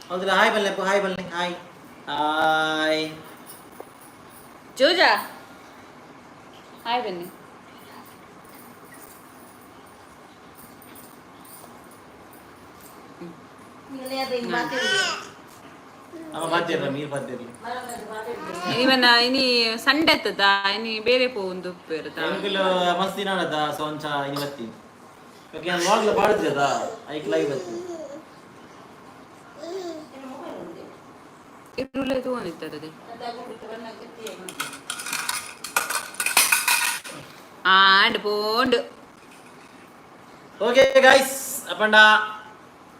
ಹೌದಲ್ಲ? ಹಾಯ್ ಬಲ್ಲೆ, ಹಾಯ್ ಬಲ್ಲೆ, ಹಾಯ್ ಹಾಯ್. ಜೋಜಾ, ಹಾಯ್ ಬನ್ನಿ. ಅಮ್ಮ ಬಾತಿರ್ಲ, ನೀರು ಬಾತಿರ್ಲಿ. ಇವನ ಇನಿ ಸಂಡೆ ಆತದ, ಇನಿ ಬೇರೆ ಪೋ ಒಂದು ಉಪ್ಪು. ಎಂಕುಲು ಮಸ್ತ್ ದಿನ ಆಡದ ಸೋಂಚ ಇನಿ ಬತ್ತಿ. ಓಕೆ, ನಾನು ವಾಗ್ಲ ಪಾಡ್ತಿರದ ಐಕ್ ಲೈವ್ ಬತ್ತಿ. ಇರುಳೆ ತಗೊಂಡಿರ್ತದೆ. ಆಂಡ್ ಪೋಂಡು. ಓಕೆ ಗೈಸ್, ಅಪ್ಪಂಡ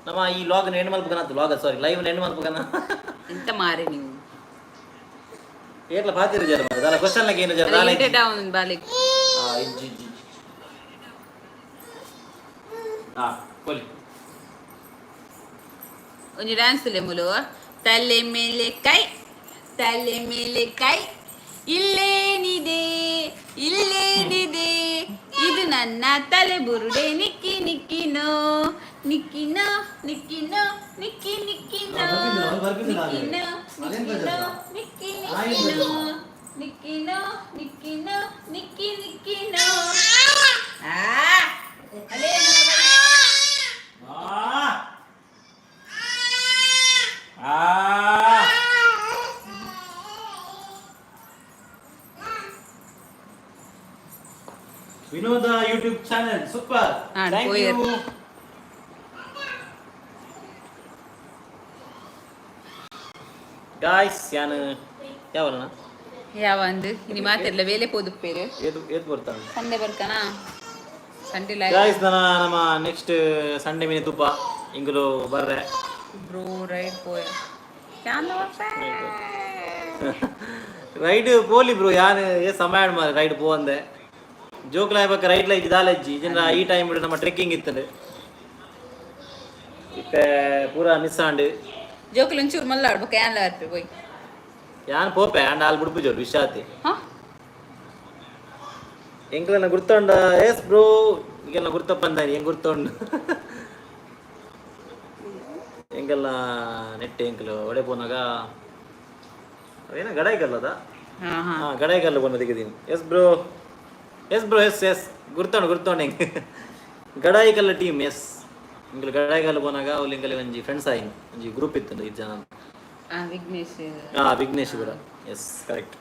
ನಮ್ಮ ಈ ಲಾಗ್ ಎಂಡ್ ಮಲ್ಪುಗನ, ಲಾಗ್ ಸಾರಿ ಲೈವ್ ಎಂಡ್ ಮಲ್ಪುಗನ. ಎಂತ ಮಾರೆ ನೀವು? ಏರ್ಲ ಪಾತಿರ ಜರ ಮಾರೆ ದಾಲ ಕ್ವಶನ್ ಲಕ್ಕೆ ಏನು ಜರ ದಾಲ. ಇರಿಟೇಟ್ ಆವೊಂದು ಬಾಲೆ. ಆ ಇಜ್ಜಿ ಇಜ್ಜಿ. ಆ ಕೊಲಿ. ಒಂಜಿ ಡ್ಯಾನ್ಸ್ ಮುಲು. ತಲೆ ಮೇಲೆ ಕೈ, ತಲೆ ಮೇಲೆ ಕೈ, ಇಲ್ಲೇನಿದೆ, ಇಲ್ಲೇನಿದೆ, ಇದು ನನ್ನ ತಲೆ ಬುರುಡೆ, ನಿಕ್ಕಿ ನಿಕ್ಕಿನೋ ನಿಕ್ಕಿನೋ ನಿಕ್ಕಿನೋ ನಿಕ್ಕಿ ನಿಕ್ಕಿನೋ ನಿಕ್ಕಿನೋ ನಿಕ್ಕಿನೋ ನಿಕ್ಕಿ ನಿಕ್ಕಿನೋ ನಿಕ್ಕಿನೋ ನಿಕ್ಕಿನೋ ನಿಕ್ಕಿ ನಿಕ್ಕಿನೋ. ಅಲೇ. ಆ ಆ ವಿನೋದ ಯೂಟ್ಯೂಬ್ ಚಾನೆಲ್ ಸೂಪರ್. ಹಾ, thank ಹೋಯ್. You guys. ಯಾನ್ ಯಾವನ? ಯಾವ ಅಂದು ಇನಿ ಮಾತೆಲ್ಲ ವೇಲೆ ಪೋದುಪ್ಪೇರು. ಏದು ಏದು ಬರ್ತಾನೆ? ಸಂಡೆ ಬರ್ಕನಾ? ಸಂಡೆ. ಗಾಯ್ಸ್, ನನ್ನ ನಮ್ಮ ನೆಕ್ಸ್ಟ್ ಸಂಡೇ ಮೀನು ತುಪ್ಪ ಇಂಗುಲು ಬರ್ರೆ. ಬ್ರೋ, ರೈಡ್ ಪೋಯ? ರೈಡ್ ಪೋಲಿ ಬ್ರೋ. ಯಾನ್ ಏ ಸಮಯ ಮಾರೆ ರೈಡ್ ಪೋ ಅಂದೆ. ಜೋಕ್ಲ ಬಕ್ಕ ರೈಡ್ ಲೈಕ್ ದಾಲಜ್ಜಿ ಜನರ ಈ ಟೈಮ್ ನಮ್ಮ ಟ್ರೆಕ್ಕಿಂಗ್ ಇತ್ತಂಡೆ. ಇತ್ತೆ ಪೂರಾ ಮಿಸ್ ಆಂಡ್. ಜೋಕುಲು ಒಂಚೂರು ಮಲ್ಲ ಆಡ್ಬೇಕು, ಯಾನ್ಲ ಆಡ್ಪೆ ಪೋಯ್. ಯಾನ್ ಪೋಪೆ ಅಂಡ್ ಆಲ್ ಬುಡ್ಪು ಜೋರು ವಿಶಾತಿ. ಹಾ. ಎಂಕ್ಲೆನ ಗುರ್ತೊಂಡ? ಎಸ್ ಬ್ರೋ, ಈಗೆಲ್ಲ ಗುರ್ತಪ್ಪಂದಾನಿ. ಹೆಂಗ್ ಗುರ್ತೊಂಡು? ಎಂಕೆಲ್ಲ ನೆಟ್ಟೆ ಎಂಕಲು ಒಡೆ ಪೋನಾಗ ಅವೇನ ಗಡಾಯಿಕಲ್ಲದ. ಹಾ ಹಾ. ಹಾ, ಗಡಾಯಿಕಲ್ಲು ಬಂದ ತೆಗೆದೀನಿ. Yes bro, yes bro, yes yes, ಗುರ್ತೊಂಡು ಗುರ್ತೊಂಡು. ಹೆಂಗ್ ಗಡಾಯಿಕಲ್ಲ ಟೀಮ್, ಎಸ್. ಎಂಕಲು ಗಡಾಯಿಕಲ್ಲು ಪೋನಾಗ ಅವ್ಲು ಎಂಕಲೆ ಒಂಜಿ ಫ್ರೆಂಡ್ಸ್ ಆಯಿನ್, ಒಂಜಿ ಗ್ರೂಪ್ ಇತ್ತು ಐದು ಜನ. ಆ ವಿಘ್ನೇಶ್. ಹಾ, ವಿಘ್ನೇಶ್ ಕೂಡ. Yes, correct.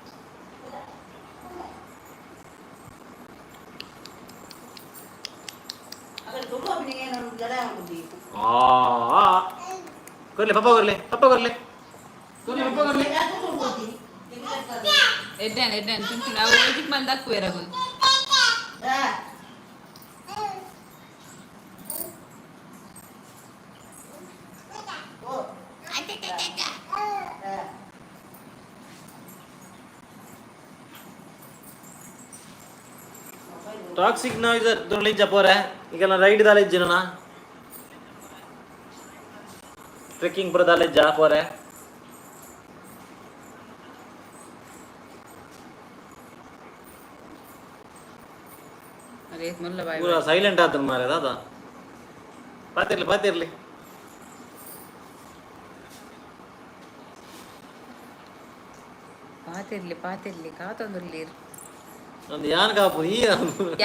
ಆ ಕೊರ್ಲೆ ಪಪ್ಪ, ಕೊರ್ಲೆ ಪಪ್ಪ, ಕೊರ್ಲೆ ಕೊರ್ಲೆ ಪಪ್ಪ, ಕೊರ್ಲೆ. ಎಡ್ಡಾನ್ ಎಡ್ಡಾನ್ ತಿಂತು ನಾವು ಚಿಕ್ಕ ಮಲ್ದ ಹಾಕುವೇರಗು. ಟಾಕ್ಸಿಕ್ ನಾಯ್ಸರ್ ದುರ್ಲಿಜ್ಜ ಪೋರೆ. ಈಗ ರೈಡ್ ದಾಲಿಜ್ಜಿನ, ಟ್ರೆಕ್ಕಿಂಗ್ ಪೂರ ದಾಲಿಜ್ಜ ಪೋರೆ. ಅದೇ ಮುಲ್ಲ ಬಾಯ್. ಪೂರ ಸೈಲೆಂಟ್ ಆತನ ಮಾರೆ ದಾದಾ. ಪಾತಿರ್ಲಿ ಪಾತಿರ್ಲಿ. ಪಾತಿರ್ಲಿ ಪಾತಿರ್ಲಿ, ಕಾತೊಂದುರ್ಲಿ. ಒಂದು ಯಾನ್ ಕಾಪು ಈ.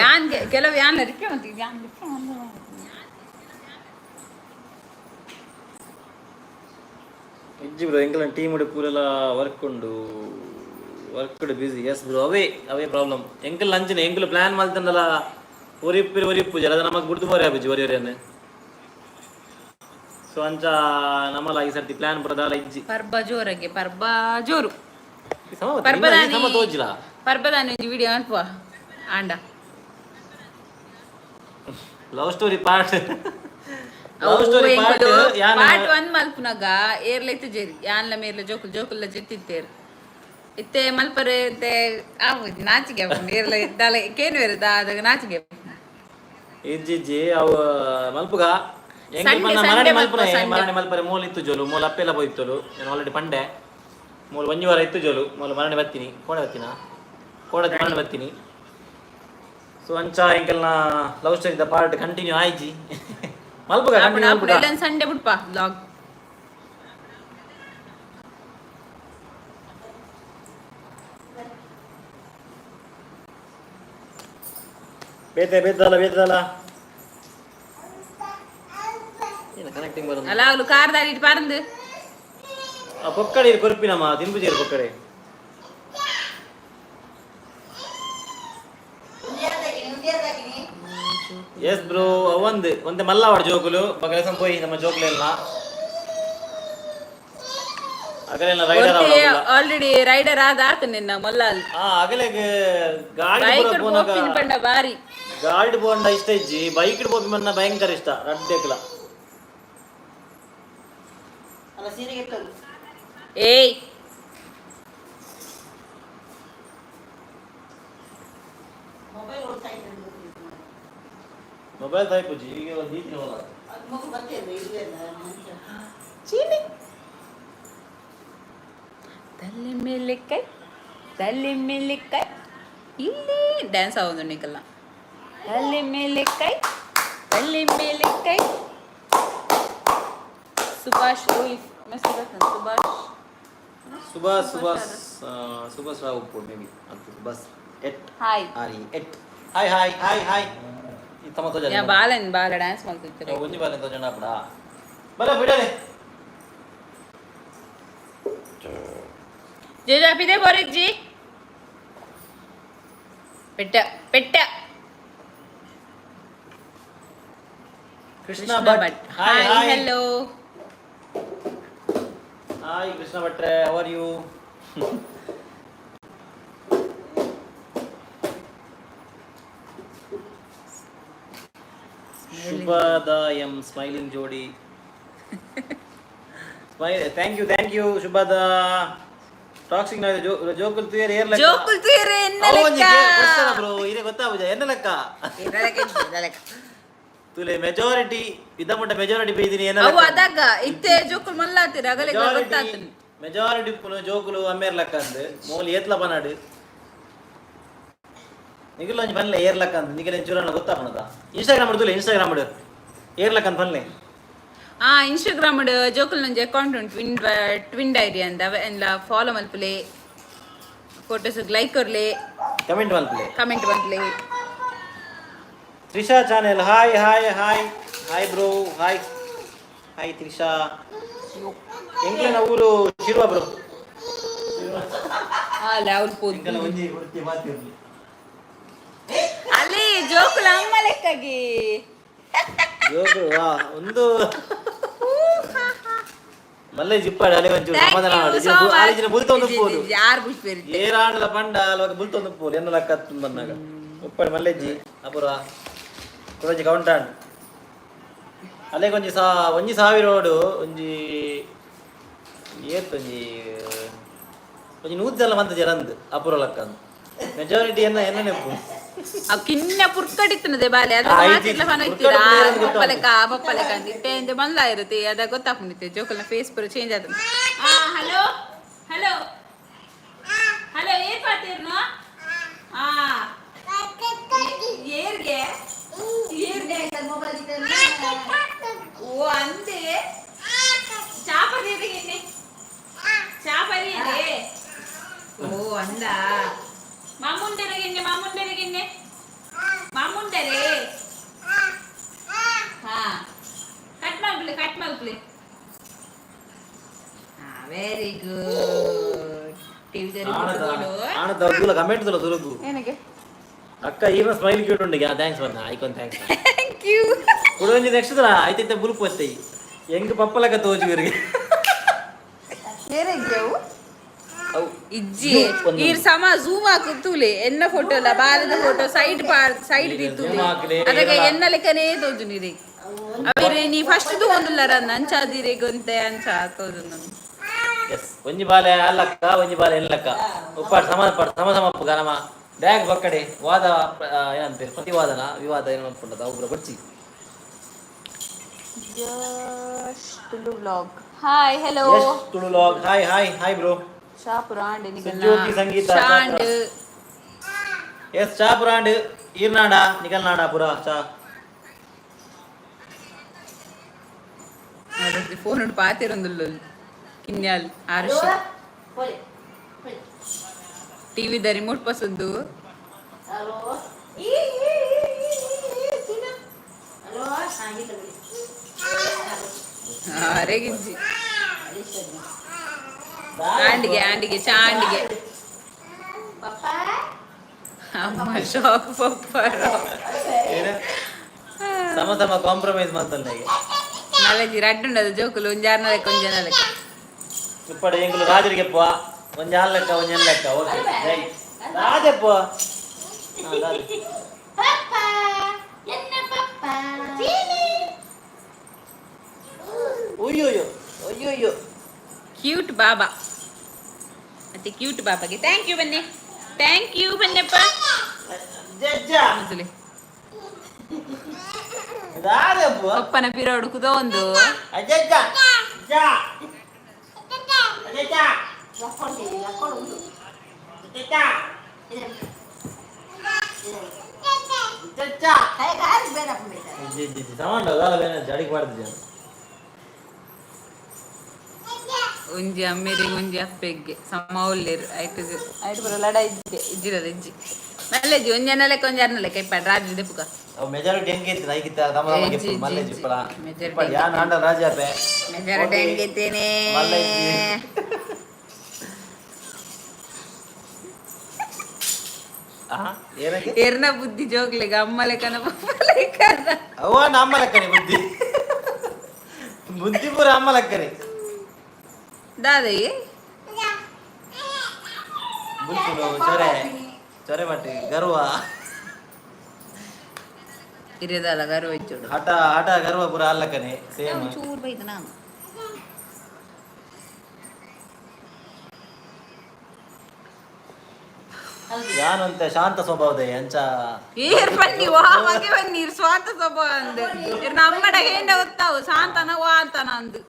ಯಾನ್ ಕೆಲವು ಯಾನ್ ರಿಪ್ಲೈ ಮಂತಿ, ಯಾನ್ ರಿಪ್ಲೈ. ಇಜ್ಜಿ ಬ್ರೋ, ಎಂಕಲ್ನ ಟೀಮ್ ಪೂರೆಲ್ಲ ವರ್ಕ್ ಉಂಡು, ವರ್ಕ್ ಬಿಸಿ. ಎಸ್ ಬ್ರೋ, ಅವೇ ಅವೇ ಪ್ರಾಬ್ಲಮ್. ಎಂಕಲ್ ಅಂಚನೆ, ಎಂಕಲ್ ಪ್ಲಾನ್ ಮಲ್ತಂಡಲ ಒರಿಪ್ಪು ಒರಿಪ್ಪು ಜರ ಅದ ನಮಗ್ ಬುಡ್ದು ಪೋರೆ ಆಪುಜಿ ಒರಿ ಒರಿಯನ್ನೇ. ಸೊ ಅಂಚ ನಮ್ಮಲ ಈ ಸರ್ತಿ ಪ್ಲಾನ್ ಪೂರ ದಾಲ ಇಜ್ಜಿ. ಪರ್ಬ ಜೋರಗೆ, ಪರ್ಬ ಜೋರು. ಈ ಸಮ ಬತ್ತ, ಪರ್ಬದಾನಿ. ಸಮ ತೋಜಿಲ್ಲ. ಪರ್ಬದಾನಿ ಒಂಜಿ ವಿಡಿಯೋ ಅನ್ಪುವ ಆಂಡ. Love story part, love story part ಯಾನ್. ಪಾರ್ಟ್ ಒನ್ ಮಲ್ಪುನಾಗ ಏರ್ಲ ಇತ್ತು ಜೇರಿ, ಯಾನ್ಲ ಮೇರ್ಲ ಜೋಕುಲ್ ಜೋಕುಲ್ಲ ಜೆತ್ತಿತ್ತೇರು. ಇತ್ತೆ ಮಲ್ಪರೆ ಇತ್ತೆ ಆವುಜಿ, ನಾಚಿಗೆ ಆಪುಂಡು. ಏರ್ಲ ದಾಲ ಕೇನುವೆರ್ ದಾದಾಗ ನಾಚಿಗೆ ಆಪುಂಡು. ಇಜ್ಜಿ ಇಜ್ಜಿ, ಅವು ಮಲ್ಪುಗ. ಎಂಕ್ ಸಂಡೆ ಪನ್ನ ಸಂಡೆ ಮರಣೆ ಮಲ್ಪ ಮಲ್ಪುನೆ ಸಂಡೆ. ಮರಣೆ ಮಲ್ಪರೆ ಮೂಲ ಇತ್ತು ಜೋಲು, ಮೂಲ ಅಪ್ಪೆಲ್ಲ ಪೋಯಿತ್ತೋಲು. ನಾನು ಆಲ್ರೆಡಿ ಪಂಡೆ ಮೂಲ ಒಂಜಿ ವಾರ ಇತ್ತು ಜೋಲು, ಮೂಲ ಮರಣೆ ಬರ್ತೀನಿ, ಕೋಡೆ ಬರ್ತೀನ, ಕೋಡೆ ಮರಣೆ ಬರ್ತೀನಿ. ಸೊ ಅಂಚ ಎಂಕೆಲ್ನ love story the part continue ಆಯ್ಜಿ ಮಲ್ಪುಗ ಆಪುಣ ಕಂಟಿನ್ಯೂ ಆಪುಣ ಮಲ್ಪುಗ. ಎಲ್ಲ ಸಂಡೆ ಬಿಡ್ಪ ಬ್ಲಾಗ್. ಬೇತೆ ಬೇತದಲ್ಲ ಬೇತದಲ್ಲ ಏನು ಕನೆಕ್ಟಿಂಗ್ ಬರೋದು? ಅಲ್ಲ, ಅವಳು ಕಾರ್ ದಾರಿ ಪಾರಂದು. ಆ ಪೊಕ್ಕಡೆ ಕೊರ್ಪಿನಮ್ಮ ತಿಂಪುಜೇರು ಪೊಕ್ಕಡೆ. ಎಸ್ ಬ್ರೋ, ಅವಂದು ಒಂತೆ ಮಲ್ಲವಾಡ ಜೋಕುಲು ಬಗಲೇಸಂ ಪೋಯಿ ನಮ್ಮ ಜೋಕುಲೆಲ್ಲ ಅಗಲೆಲ್ಲ ರೈಡರ್. ಆಲ್ರೆಡಿ ರೈಡರ್ ಆದ ಆತ ನಿನ್ನ ಮೊಲ್ಲ ಅಲ್ಲಿ. ಆ ಅಗಲೆಗ್ ಗಾಡಿ ಬೈಕ್ ಪೋನಾಗ ಪೋಪಿನ ಪಂಡ ಬಾರಿ. ಗಾಡಿ ಪೋಂಡ ಇಷ್ಟ ಇಜ್ಜಿ, ಬೈಕ್ ಪೋಪಿ ಮನ್ನ ಭಯಂಕರ ಇಷ್ಟ ರಡ್ಡೆಕ್ಲ. ಅಲ್ಲ, ಸೀರೆಗೆ ಎತ್ತೋದು. ಏಯ್. ಮೊಬೈಲ್ ಓಡ್ತಾ ಇದ್ದೆ. ಮೊಬೈಲ್ ತಾಯ್ಪುಜಿ ಈಗ ಒಂದು ಈತಿನ ಹೊಲ. ಅದು ಮಗು ಬರ್ತಿಲ್ಲ ಇಲ್ಲ ಮನುಷ್ಯ. ಚೀನಿ ತಲೆ ಮೇಲೆ ಕೈ, ತಲೆ ಮೇಲೆ ಕೈ, ಇಲ್ಲಿ ಡ್ಯಾನ್ಸ್ ಆಗೋದು ನಿಕಲ್ಲ. ತಲೆ ಮೇಲೆ ಕೈ, ತಲೆ ಮೇಲೆ ಕೈ. ಸುಭಾಷ್ ಓಯ್ ಮೆಸೇಜ್ ಬರ್ತದೆ ಸುಭಾಷ್. ಸುಭಾಷ್ ಸುಭಾಷ್ ಸುಭಾಷ್ ರಾವ್ ಉಪ್ಪು ಮೇ ಬಿ ಅದು Subhash at hi. R E at hi hi hi hi ಈ ತಮ್ಮ ತೋಜ. ಯಾ ಬಾಲನ್ ಬಾಲ ಡ್ಯಾನ್ಸ್ ಮಾಡ್ತಿರ್ತಾರೆ. ಒಂಜಿ ಬಾಲೆ ತೋಜಂಡ ಅಪ್ಪಡ ಬರ ಬಿಡಲೆ. ಜೇಜಾಪಿದೆ ಬೋರಿಜ್ಜಿ ಪೆಟ್ಟ ಪೆಟ್ಟ. Krishna Bhat, hi hi. Hi. Hello. Hi Krishna ಭಟ್ರೆ, how are you? ಶುಭದ ಎಂ ಸ್ಮೈಲಿಂಗ್ ಜೋಡಿ. Smile, thank you, thank you ಶುಭದ. ಟಾಕ್ಸಿಕ್ ಜೋಕುಲ್ ತುಯರ್ ಏರ್ ಲೆಕ್ಕ. ಜೋಕುಲ್ ತುಯರೆ ಎನ್ನ ಲೆಕ್ಕ. ಬ್ರೋ, ಇರೇ ಗೊತ್ತಾಗುಜ ಎನ್ನ ಲೆಕ್ಕ. ಎನ್ನ ಲೆಕ್ಕ, ಎನ್ನ ಲೆಕ್ಕ. ತುಲೆ ಮೆಜಾರಿಟಿ ಇದ್ದ ಮುಟ್ಟ ಮೆಜಾರಿಟಿ ಬೈದಿನಿ ಎನ್ನ ಅವು ಲೆಕ್ಕ. ಅದಾಗ ಇತ್ತೆ ಜೋಕುಲ್ ಮಲ್ಲಾತಿರ ಅಗಲೆ ಗೊತ್ತಾಗ್ತದೆ. ಮೆಜಾರಿಟಿ ಜೋಕುಲು ಅಮ್ಮೇರ್ ಲೆಕ್ಕ ಅಂದ್ ಮೋಲಿ ಏತ್ಲ ಪನಾಡು ನಿಗಿಲ್ಲ ಒಂಜಿ ಪನ್ಲೆ ಏರ್ ಲೆಕ್ಕ ಅಂದ್ ನಿಗಿಲ್ಲ ಚೂರನ್ನ ಗೊತ್ತಾಪಣದ. ಇನ್ಸ್ಟಾಗ್ರಾಮ್ ತುಲೆ, ಇನ್ಸ್ಟಾಗ್ರಾಮ್ ಏರ್ ಲೆಕ್ಕ ಅಂದ್ ಪನ್ಲೆ. ಆ ಇನ್ಸ್ಟಾಗ್ರಾಮ್ ಜೋಕುಲ್ ನಂಜಿ ಅಕೌಂಟ್ ಉಂಟು, ಟ್ವಿನ್ ಟ್ವಿನ್ ಡೈರಿ ಅಂತ. ಅವೆಲ್ಲ ಫಾಲೋ ಮಲ್ಪುಲೆ, ಫೋಟೋಸ್ ಲೈಕ್ ಕೊರ್ಲೆ. ಕಮೆಂಟ್ ಮಲ್ಪಲೆ. ಕಮೆಂಟ್ ಮಲ್ಪುಲೆ. Trisha channel, hi hi hi hi bro, hi hi Trisha. ಎಂಕ್ಲೆನ ಊರು ಶಿರುವ ಬ್ರೋ. ಅಲ್ಲ ಅವ್ರು ಪೋದು. ಎಂಕಲ ಒಂಜಿ ವೃತ್ತಿ ಮಾತಿರ್ಲಿ. ಅಲ್ಲಿ ಜೋಕುಲ ಅಮ್ಮ ಲೆಕ್ಕಾಗಿ. ಜೋಕುಲು ವಾ ಒಂದು ಮಲ್ಲೆ ಜಿಪ್ಪಾಡು ಅಲೆ ಒಂಚೂರು ಸಮಾಧಾನ ಮಾಡಿ ಆಲೋಚನೆ ಬುಲ್ತೊಂದು ಪೋಲು. ಯಾರು ಬುಷ್ ಬೇರೆ. ಏರಾಂಡಲ ಪಂಡ ಅಲ್ವಾಗ ಬುಲ್ತೊಂದು ಪೋಲು ಎನ್ನ ಲೆಕ್ಕ ಬಂದಾಗ ಉಪ್ಪಾಡು ಮಲ್ಲೆಜ್ಜಿ ಅಪುರ ಕುಡೊಂಜಿ ಕೌಂಟಾಂಡ್ ಅಲ್ಲೇ ಒಂಜಿ ಸಾ ಒಂಜಿ ಸಾವಿರೋಡು ಒಂಜಿ ಏತ್ ಒಂಜಿ ಒಂಜಿ ನೂರು ಜನ ಮಂತ ಜರಂದ್ ಅಪುರ ಲಕ್ಕ ಮೆಜಾರಿಟಿ ಎನ್ನ ಎನ್ನ ನೆಪ್ಪು. ಅವ್ ಕಿನ್ನ ಪುರ್ಕಡಿತ್ತನದೆ ಬಾಲೆ ಅದು. ಆ, ಮಾತಿರ್ಲ ಇಜ್ಜಿ. ಫನ ಪುರ್ಕಡಿ ಪುರ್ಕಡಿ ಪಪ್ಪ ಲೆಕ್ಕ ಪಪ್ಪ ಲೆಕ್ಕ ಅಂತ ಇಟ್ಟೆ ಅಂತೆ ಮಲ್ಲ ಇರುತ್ತೆ ಅದ ಗೊತ್ತಾಗ್ಬಿಡುತ್ತೆ. ಜೋಕಲ್ನ ಫೇಸ್ ಪೂರ ಚೇಂಜ್ ಆದ. ಆ ಹಲೋ ಹಲೋ ಹಲೋ, ಏನ್ ಪಾತಿರ್ನು? ಆ ಏರ್ಗೆ ಏರ್ಗೆ? ಓ ಅಂದೆ ಚಾಪರಿ ಚಾಪರಿ. ಓ ಅಂದ ಮಾಮುಂಡರಗಿನ್ನೆ ಮಾಮುಂಡರಗಿನ್ನೆ ಮಾಮುಂಡರೇ. ಹಾ ಕಟ್ ಮಾಡ್ಲಿ ಕಟ್ ಮಾಡ್ಲಿ. Very good TV. ಆಣದ ದೂಲ ಕಮೆಂಟ್ ದೂಲ ತುರುಕು. ಏನಕ್ಕೆ? ಅಕ್ಕ ಈಗಿನ ಸ್ಮೈಲ್ ಕ್ಯೂಟ್ ಉಂಡು. Thanks ಬಂದ ಐಕೊಂದು thanks. Thank you. ಕುಡೊಂಜಿ ನೆಕ್ಸ್ಟ್ ದಲ ಐತೈತೆ ಬುಲ್ಪು ಅತ್ತೈ ಹೆಂಗ್ ಪಪ್ಪಲಕ ತೋಜುವರಿಗೆ. ಅವು ಇಜ್ಜಿ. ಒಂದು ಈರ್ ಸಮ ಝೂಮ್ ಹಾಕು ತೂಲೆ ಎನ್ನ ಫೋಟೋ ಅಲ್ಲ ಬಾಲದ ಫೋಟೋ ಸೈಡ್ ಸೈಡ್ zoom ಹಾಕ್ಲೆ, ಅದಕ್ಕೆ ಏನೆಲ್ಲ? ಎನ್ನ ಲೆಕ್ಕನೇ ತೋಜು ನೀರಿ ಅವರೇ ನೀ ಫಸ್ಟ್ ತಗೊಂಡುಲ್ಲಾರ ಅಂಚಾದಿರಿ ಗೊಂತೆ ಅಂಚ ತೋಜು ನಾನು. ಎಸ್, ಒಂಜಿ ಬಾಲೆ ಅಲ್ಲಕ್ಕ ಒಂಜಿ ಬಾಲೆ ಎಲ್ಲಕ್ಕ ಉಪ್ಪಾಡು ಸಮ ಪಾಡು ಸಮ ಸಮಪ್ಪು ಗನಮ ಬ್ಯಾಗ್ ಬಕ್ಕಡೆ ವಾದ ಏನಂತೀರಿ ಪ್ರತಿವಾದನ ವಿವಾದ ಏನು ಅನ್ಕೊಂಡದ ಒಬ್ರು ಬಡ್ಚಿ. Yash Tulu vlog. Hi, hello. Yes Tulu vlog, hi hi hi bro. Shahapur ಆಂಡ್. ಸುಜ್ಯೋತಿ ಸಂಗೀತ. ಶಾಂಡ್. ಎಸ್, ಚಾಪುರಾಂಡ್ ಈರ್ನಾಡ ನಿಕಲ್ನಾಡ ಪುರ ಚಾ. ಫೋನ್ ಉಂಟು ಪಾತಿರೊಂದುಲ್ಲ ಕಿನ್ಯಾಲ್ ಆರುಷಿ. ಪೋಲೆ ಪೋಲೆ. ಟಿವಿದ ರಿಮೋಟ್ ಪಸಂದು. ಹಲೋ ಹಲೋ, ಹಾ ಇಲ್ಲ ಬಿಡಿ. ಅರೆಗಿಜ್ಜಿ ಆಂಡಿಗೆ ಆಂಡಿಗೆ ಚಾಂಡಿಗೆ. ಪಪ್ಪ. ಅಮ್ಮ ಶಾಕ್ ಪಪ್ಪ. ಏನು ಸಮ ಸಮ ಕಾಂಪ್ರಮೈಸ್ ಮಾತಲ್ಲ ಈಗ. ನಾಲೆಜಿ ರಡ್ಡುಂಡದ ಜೋಕುಲು ಒಂಜಾರ್ ನಲೆಕ್ಕ ಒಂಜ ನಲೆಕ್ಕ. ಇಪ್ಪಡ ಎಂಗುಲು ರಾಜರಿಗೆಪ್ಪ, ಒಂಜಿ ಆಲ್ ಲೆಕ್ಕ ಒಂಜಿ ಎನ್ ಲೆಕ್ಕ. ಓಕೆ ಜೈ ರಾಜಪ್ಪ. ಹಾ, ರಾಜ. ಪಪ್ಪ, ಎನ್ನ ಪಪ್ಪ. ಅಯ್ಯೋಯ್ಯೋ ಅಯ್ಯೋಯ್ಯೋ. ಕ್ಯೂಟ್ ಬಾಬಾ ಮತ್ತೆ ಕ್ಯೂಟ್ ಬಾಬಾಗೆ thank you ಬನ್ನಿ, thank you ಬನ್ನಿಪ್ಪ. ಜಜ್ಜ. ಮೊದಲೇ. ರಾಜಪ್ಪ. ಪಪ್ಪನ ಪಿರೋಡು ಕುದೋ ಒಂದು. ಅಜ್ಜಜ್ಜ ಜ ಅಜ್ಜಜ್ಜ. ಲಕ್ಕೊಂಡು ಲಕ್ಕೊಂಡು ಉಂಟು. ಅಜ್ಜಜ್ಜ. ಅಜ್ಜಜ್ಜ. ಕೈ ಕಾಲು ಬೇಡ ಬೇಡ. ಜಿ ಜಿ ಜಿ ಸಮಾನ ದಾಲ ಬೇನೆ ಜಡಿಗೆ ಮಾಡ್ತಿದ್ದೆ. ಒಂಜಿ ಅಮ್ಮೇರಿಗೆ ಒಂಜಿ ಅಪ್ಪೆಗ್ಗೆ ಸಮ ಉಲ್ಲೇರು ಐಟ್ ಐಟ್ ಪೂರ ಲಡ ಇಜ್ಜೆ ಇಜ್ಜಿರದ ಇಜ್ಜಿ ಮಲ್ಲೆಜ್ಜಿ ಒಂಜಿ ಅನ್ನ ಲೆಕ್ಕ ಒಂಜಿ ಅನ್ನ ಲೆಕ್ಕ ಇಪ್ಪ ರಾಜು ದೆಪ್ಪುಗ. ಅವು ಮೆಜಾರಿಟಿ ಹೆಂಗೆ ಇತ್ತು ಐಕಿತ್ತ ತಮ್ಮ ತಮ್ಮ. ಇಜ್ಜಿ, ಇಜ್ಜಿ, ಮಲ್ಲೆಜ್. ಇಜ್ಜಿ. ಇಪ್ಪಳ. Majority. ಇಪ್ಪಳ ಯಾನ್ ಆಂಡ ರಾಜಾಪೆ. ಮೆಜಾರಿಟಿ ಹೆಂಗಿದ್ದೇನೆ. ಮಲ್ಲೆಜ್ಜಿ. ಆ ಏನಕ್ಕೆ? ಎರ್ನ ಬುದ್ಧಿ ಜೋಗ್ಲಿಗ ಅಮ್ಮ ಲೆಕ್ಕನ ಪಪ್ಪ ಲೆಕ್ಕನ? ಅವ್ವ ಅಮ್ಮ ಲೆಕ್ಕನೆ ಬುದ್ಧಿ, ಬುದ್ಧಿ ಪೂರ ಅಮ್ಮ ಲೆಕ್ಕನೆ. ದಾದೈ. ಬುಲ್ಪುನು ಚೊರೆ ಚೊರೆ ಮಟ್ಟಿ ಗರ್ವ. ಇರಿದಲ್ಲ ಗರ್ವ ಇಚ್ಚೋಡು. ಹಠ ಹಠ ಗರ್ವ ಪೂರ ಅಲ್ಲಕ್ಕನೆ ಸೇಮ್. ಚೂರು ಬೈದ ನಾನು. ಯಾನಂತೆ ಶಾಂತ ಸ್ವಭಾವದ ಅಂಚ. ಏರ್ ಬನ್ನಿ ವಾ ಮಗೆ ಬನ್ನಿ ಇರ್ ಸ್ವಾಂತ ಸ್ವಭಾವ ಅಂದು ಇರ್ ನಮ್ಮಡ ಹೇಂಡ ಗೊತ್ತಾವು ಶಾಂತನ ವಾ ಅಂತಾನ ಅಂದು.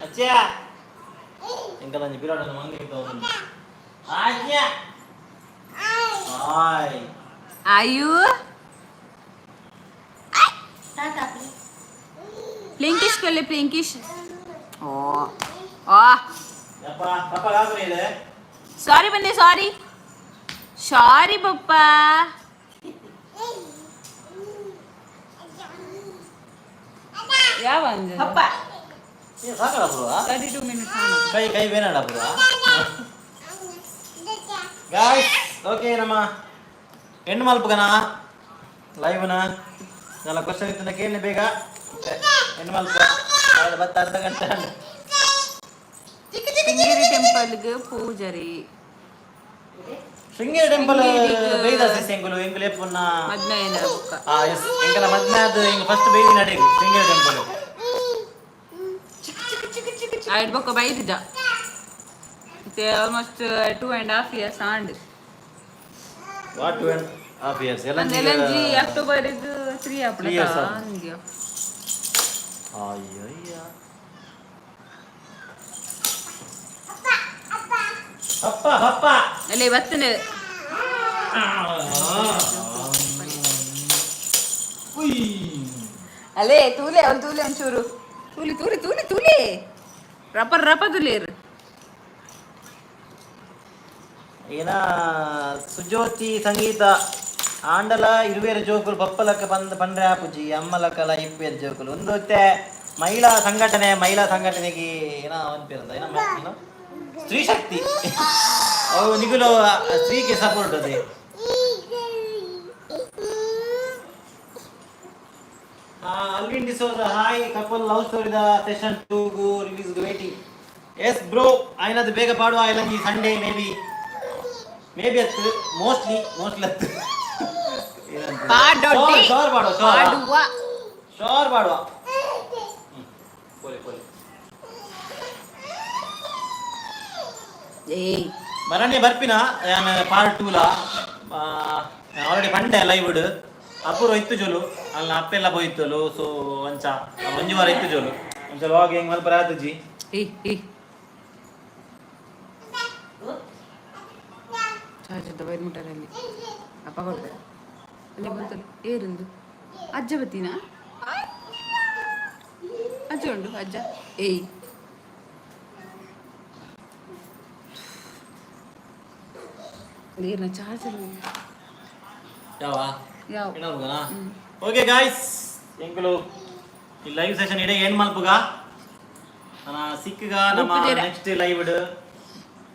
ಅಚ್ಚಾ ಎಂಕಲಂಜಿ ಬಿರಾಟನ ಮಂಗೆ ಇತ್ತು. ಆಜ್ಞಾ ಹಾಯ್. ಆಯು. ಟಾಟಾ. ಪ್ಲಿಂಕಿಶ್ ಕೊಲ್ಲಿ ಪ್ಲಿಂಕಿಶ್ ಓ ಆ. ಯಪ್ಪ ಪಪ್ಪ ಕಾಪುನ ಇದೆ. ಸಾರಿ ಬನ್ನಿ, ಸಾರಿ ಸಾರಿ ಪಪ್ಪ. ಯಾವ? ಪಪ್ಪ. ಏ ಸಾಕಡ ಪುರುವ. 32 ಮಿನಿಟ್ಸ್. ಕೈ ಕೈ ಬೇನಾಡ ಪುರುವ. ಗಾಯ್ಸ್, ಓಕೆ, ನಮ್ಮ ಹೆಣ್ಣು ಮಲ್ಪಗನ ಲೈವ್ನ ನನ್ನ ಕ್ವಶನ್ ಇತ್ತು ಕೇಳಿ ಬೇಗ ಹೆಣ್ಣು ಮಲ್ಪ ಬತ್ತ ಅರ್ಧ ಗಂಟೆ ಆಂಡ್. ಶೃಂಗೇರಿ ಟೆಂಪಲ್ಗೆ ಪೂಜಾರಿ. ಶೃಂಗೇರಿ ಟೆಂಪಲ್. ಶೃಂಗೇರಿಗೆ. ಬೈದ ಸಿಸ್ ಎಂಗುಲು ಎಂಗುಲು ಎಪ್ಪುನ್ನ. ಮದ್ಮೆಯನ ಬುಕ್ಕ. ಆ ಎಸ್, ಎಂಕಲ ಮದ್ಮೆ ಅದು ಎಂಗ್ ಫಸ್ಟ್ ಬೈದಿ ನಡೆಗೆ ಶೃಂಗೇರಿ ಟೆಂಪಲ್. ಐಡ್ ಬೊಕ್ಕ ಬೈದಿದ್ದ ಮತ್ತೆ almost 2.5 years and. What, 2.5 years ಎಲ್ಲ? ಎಲ್ ಅಕ್ಟೋಬರ್ ಇದು 3. 3 years. ಆಪುಂಡು. ಅಯ್ಯಯ್ಯ ಪಪ್ಪ ಪಪ್ಪ. ಅಲ್ಲೇ ಬತ್ತನೆ. ಉಯ್. ಅಲ್ಲೇ ತೂಲೆ ಅವ್ನು ತೂಲೆ ಒಂಚೂರು ತೂಲಿ ತೂಲಿ ತೂಲಿ ತೂಲಿ ರಪ ರಪ ತುಲೇರು. ಏನ ಸುಜ್ಯೋತಿ ಸಂಗೀತ ಆಂಡಲ ಇರುವೇರು ಜೋಕುಲು ಪಪ್ಪಲಕ್ಕ ಬಂದ್ ಪಂಡ್ರೆ ಆಪುಜಿ ಅಮ್ಮಲಕ್ಕಲ ಇಪ್ಪೇರು ಜೋಕುಲು ಒಂದು ಹೊತ್ತೆ ಮಹಿಳಾ ಸಂಘಟನೆ, ಮಹಿಳಾ ಸಂಘಟನೆಗೆ ಏನೋ ಅನ್ಪಿರಂತ ಏನೋ ಏನೋ ಸ್ತ್ರೀ ಶಕ್ತಿ ಅವು ನಿಗುಲು ಸ್ತ್ರೀಗೆ ಸಪೋರ್ಟ್ ಅದೇ. Alvin D'Souza hi, couple love ಸ್ಟೋರಿದ ಸೆಷನ್ 2 ಗು ರಿಲೀಸ್ ವೇಟಿಂಗ್. ಎಸ್ ಬ್ರೋ, ಆಯ್ನದು ಬೇಗ ಪಾಡುವ ಐಲಂಜಿ Sunday maybe, maybe ಅತ್ತು ಮೋಸ್ಟ್ಲಿ ಮೋಸ್ಟ್ಲಿ ಅತ್ತು. ಪಾಡೊಡ್ಡಿ. ಶೋರ್ ಪಾಡುವ ಶೋರ್. ಪಾಡುವ. ಶೋರ್ ಪಾಡುವ. ಪೋಲೆ ಪೋಲೆ. ಏಯ್. ಮರಣ್ಯ ಬರ್ಪಿನ ಯಾನ್ ಪಾರ್ಟ್ 2 ಲಾ. ಆಲ್ರೆಡಿ ಪಂಡೆ ಲೈವ್ ಅಪೂರ್ವ ಇತ್ತು ಜೋಲು ಅಲ್ಲ ಅಪ್ಪೆಲ್ಲ ಪೋಯಿತ್ತಲು. ಸೊ ಅಂಚ ಒಂಜಿ ವಾರ ಇತ್ತು ಜೋಲು. ಅಂಚ ಲಾಗ್ ಹೆಂಗ್ ಮಲ್ಪರ ಆತುಜಿ. ಏ ಏ, ಚಾರ್ಜ್ ವೈರ್ ಮುಟ್ಟರಲ್ಲಿ ಅಪ್ಪ ಕೊಡ್ತಾರೆ. ಅಲ್ಲಿ ಬಂತಲ್ಲ, ಏರಿಂದು ಅಜ್ಜ ಬತ್ತೀನಾ? ಅಜ್ಜ ಉಂಡು ಅಜ್ಜ. ಏಯ್, ಏನ ಚಾರ್ಜರ್? ಯಾವ? ಯಾವ? ಓಕೆ ಗಾಯ್ಸ್, ಎಂಕುಲು ಈ ಲೈವ್ ಸೆಷನ್ ಇಡೀ ಏನ್ ಮಲ್ಪುಗ ನನ್ನ ಸಿಕ್ಕಗ ನಮ್ಮ ಒಪ್ಪುಜೆರ. ನೆಕ್ಸ್ಟ್ ಲೈವ್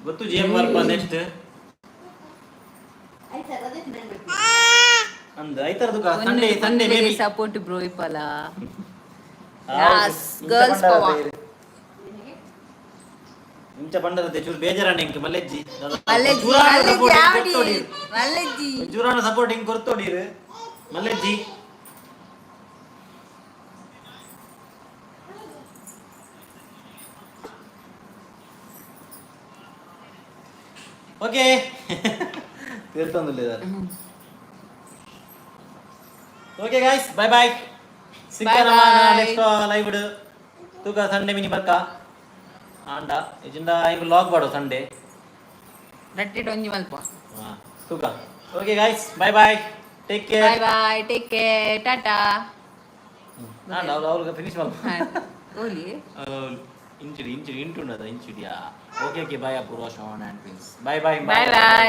ಗೊತ್ತು ಜಿ ಎಂ ಬರ್ಪ ನೆಕ್ಸ್ಟ್ ಅಂದ್ ಐತರದುಕ Sunday Sunday maybe. Support bro ಇಪ್ಪಲ. Yes, girls power. ಇಂಚ ಪಂಡರತೆ ಚೂರು ಬೇಜಾರಣ್ಣ ಇಂಕ್ ಮಲ್ಲೆಜ್ಜಿ. ಮಲ್ಲೆಜ್ಜಿ. ಚೂರಾನ ಮಲ್ಲೆಜ್ಜಿ support ಆವಡಿ. ಕೊರ್ತೋಡಿರು. ಮಲ್ಲೆಜ್ಜಿ. ಚೂರಾನ ಸಪೋರ್ಟ್ ಹಿಂಗ್ ಕೊರ್ತೋಡಿರು ಮಲ್ಲೆಜ್ಜಿ. ಓಕೆ, ತೀರ್ತೊಂದಿಲ್ಲ. Okay guys, bye bye. ಸಿಕ್ಕ Bye bye. Next live ತೂಕ ಸಂಡೇ ಮಿನಿ ಬರ್ಕ ಆಂಡ ಇಜಿಂದ ಇಂಗ್ ಲಾಗ್ ಬಾಡು ಸಂಡೇ. ರಟ್ಟಿಟ್ ಒಂಜಿ ಮಲ್ಪ. ತೂಕ. Okay guys, bye bye, take bye care. Bye, take care, tata. ಆಂಡ ಅವ್ರು ಅವ್ರಿಗೆ ಫಿನಿಶ್ ಮಲ್ಪ. ಓಲಿ. ಇಂಚಿಡಿ ಇಂಚಿಡಿ ಇಂಟುಂಡದ ಇಂಚಿಡಿಯಾ. ಓಕೆ ಓಕೆ, ಬಾಯ್ ಅಪೂರ್ವ, Sean and prince. Bye bye. Bye bye.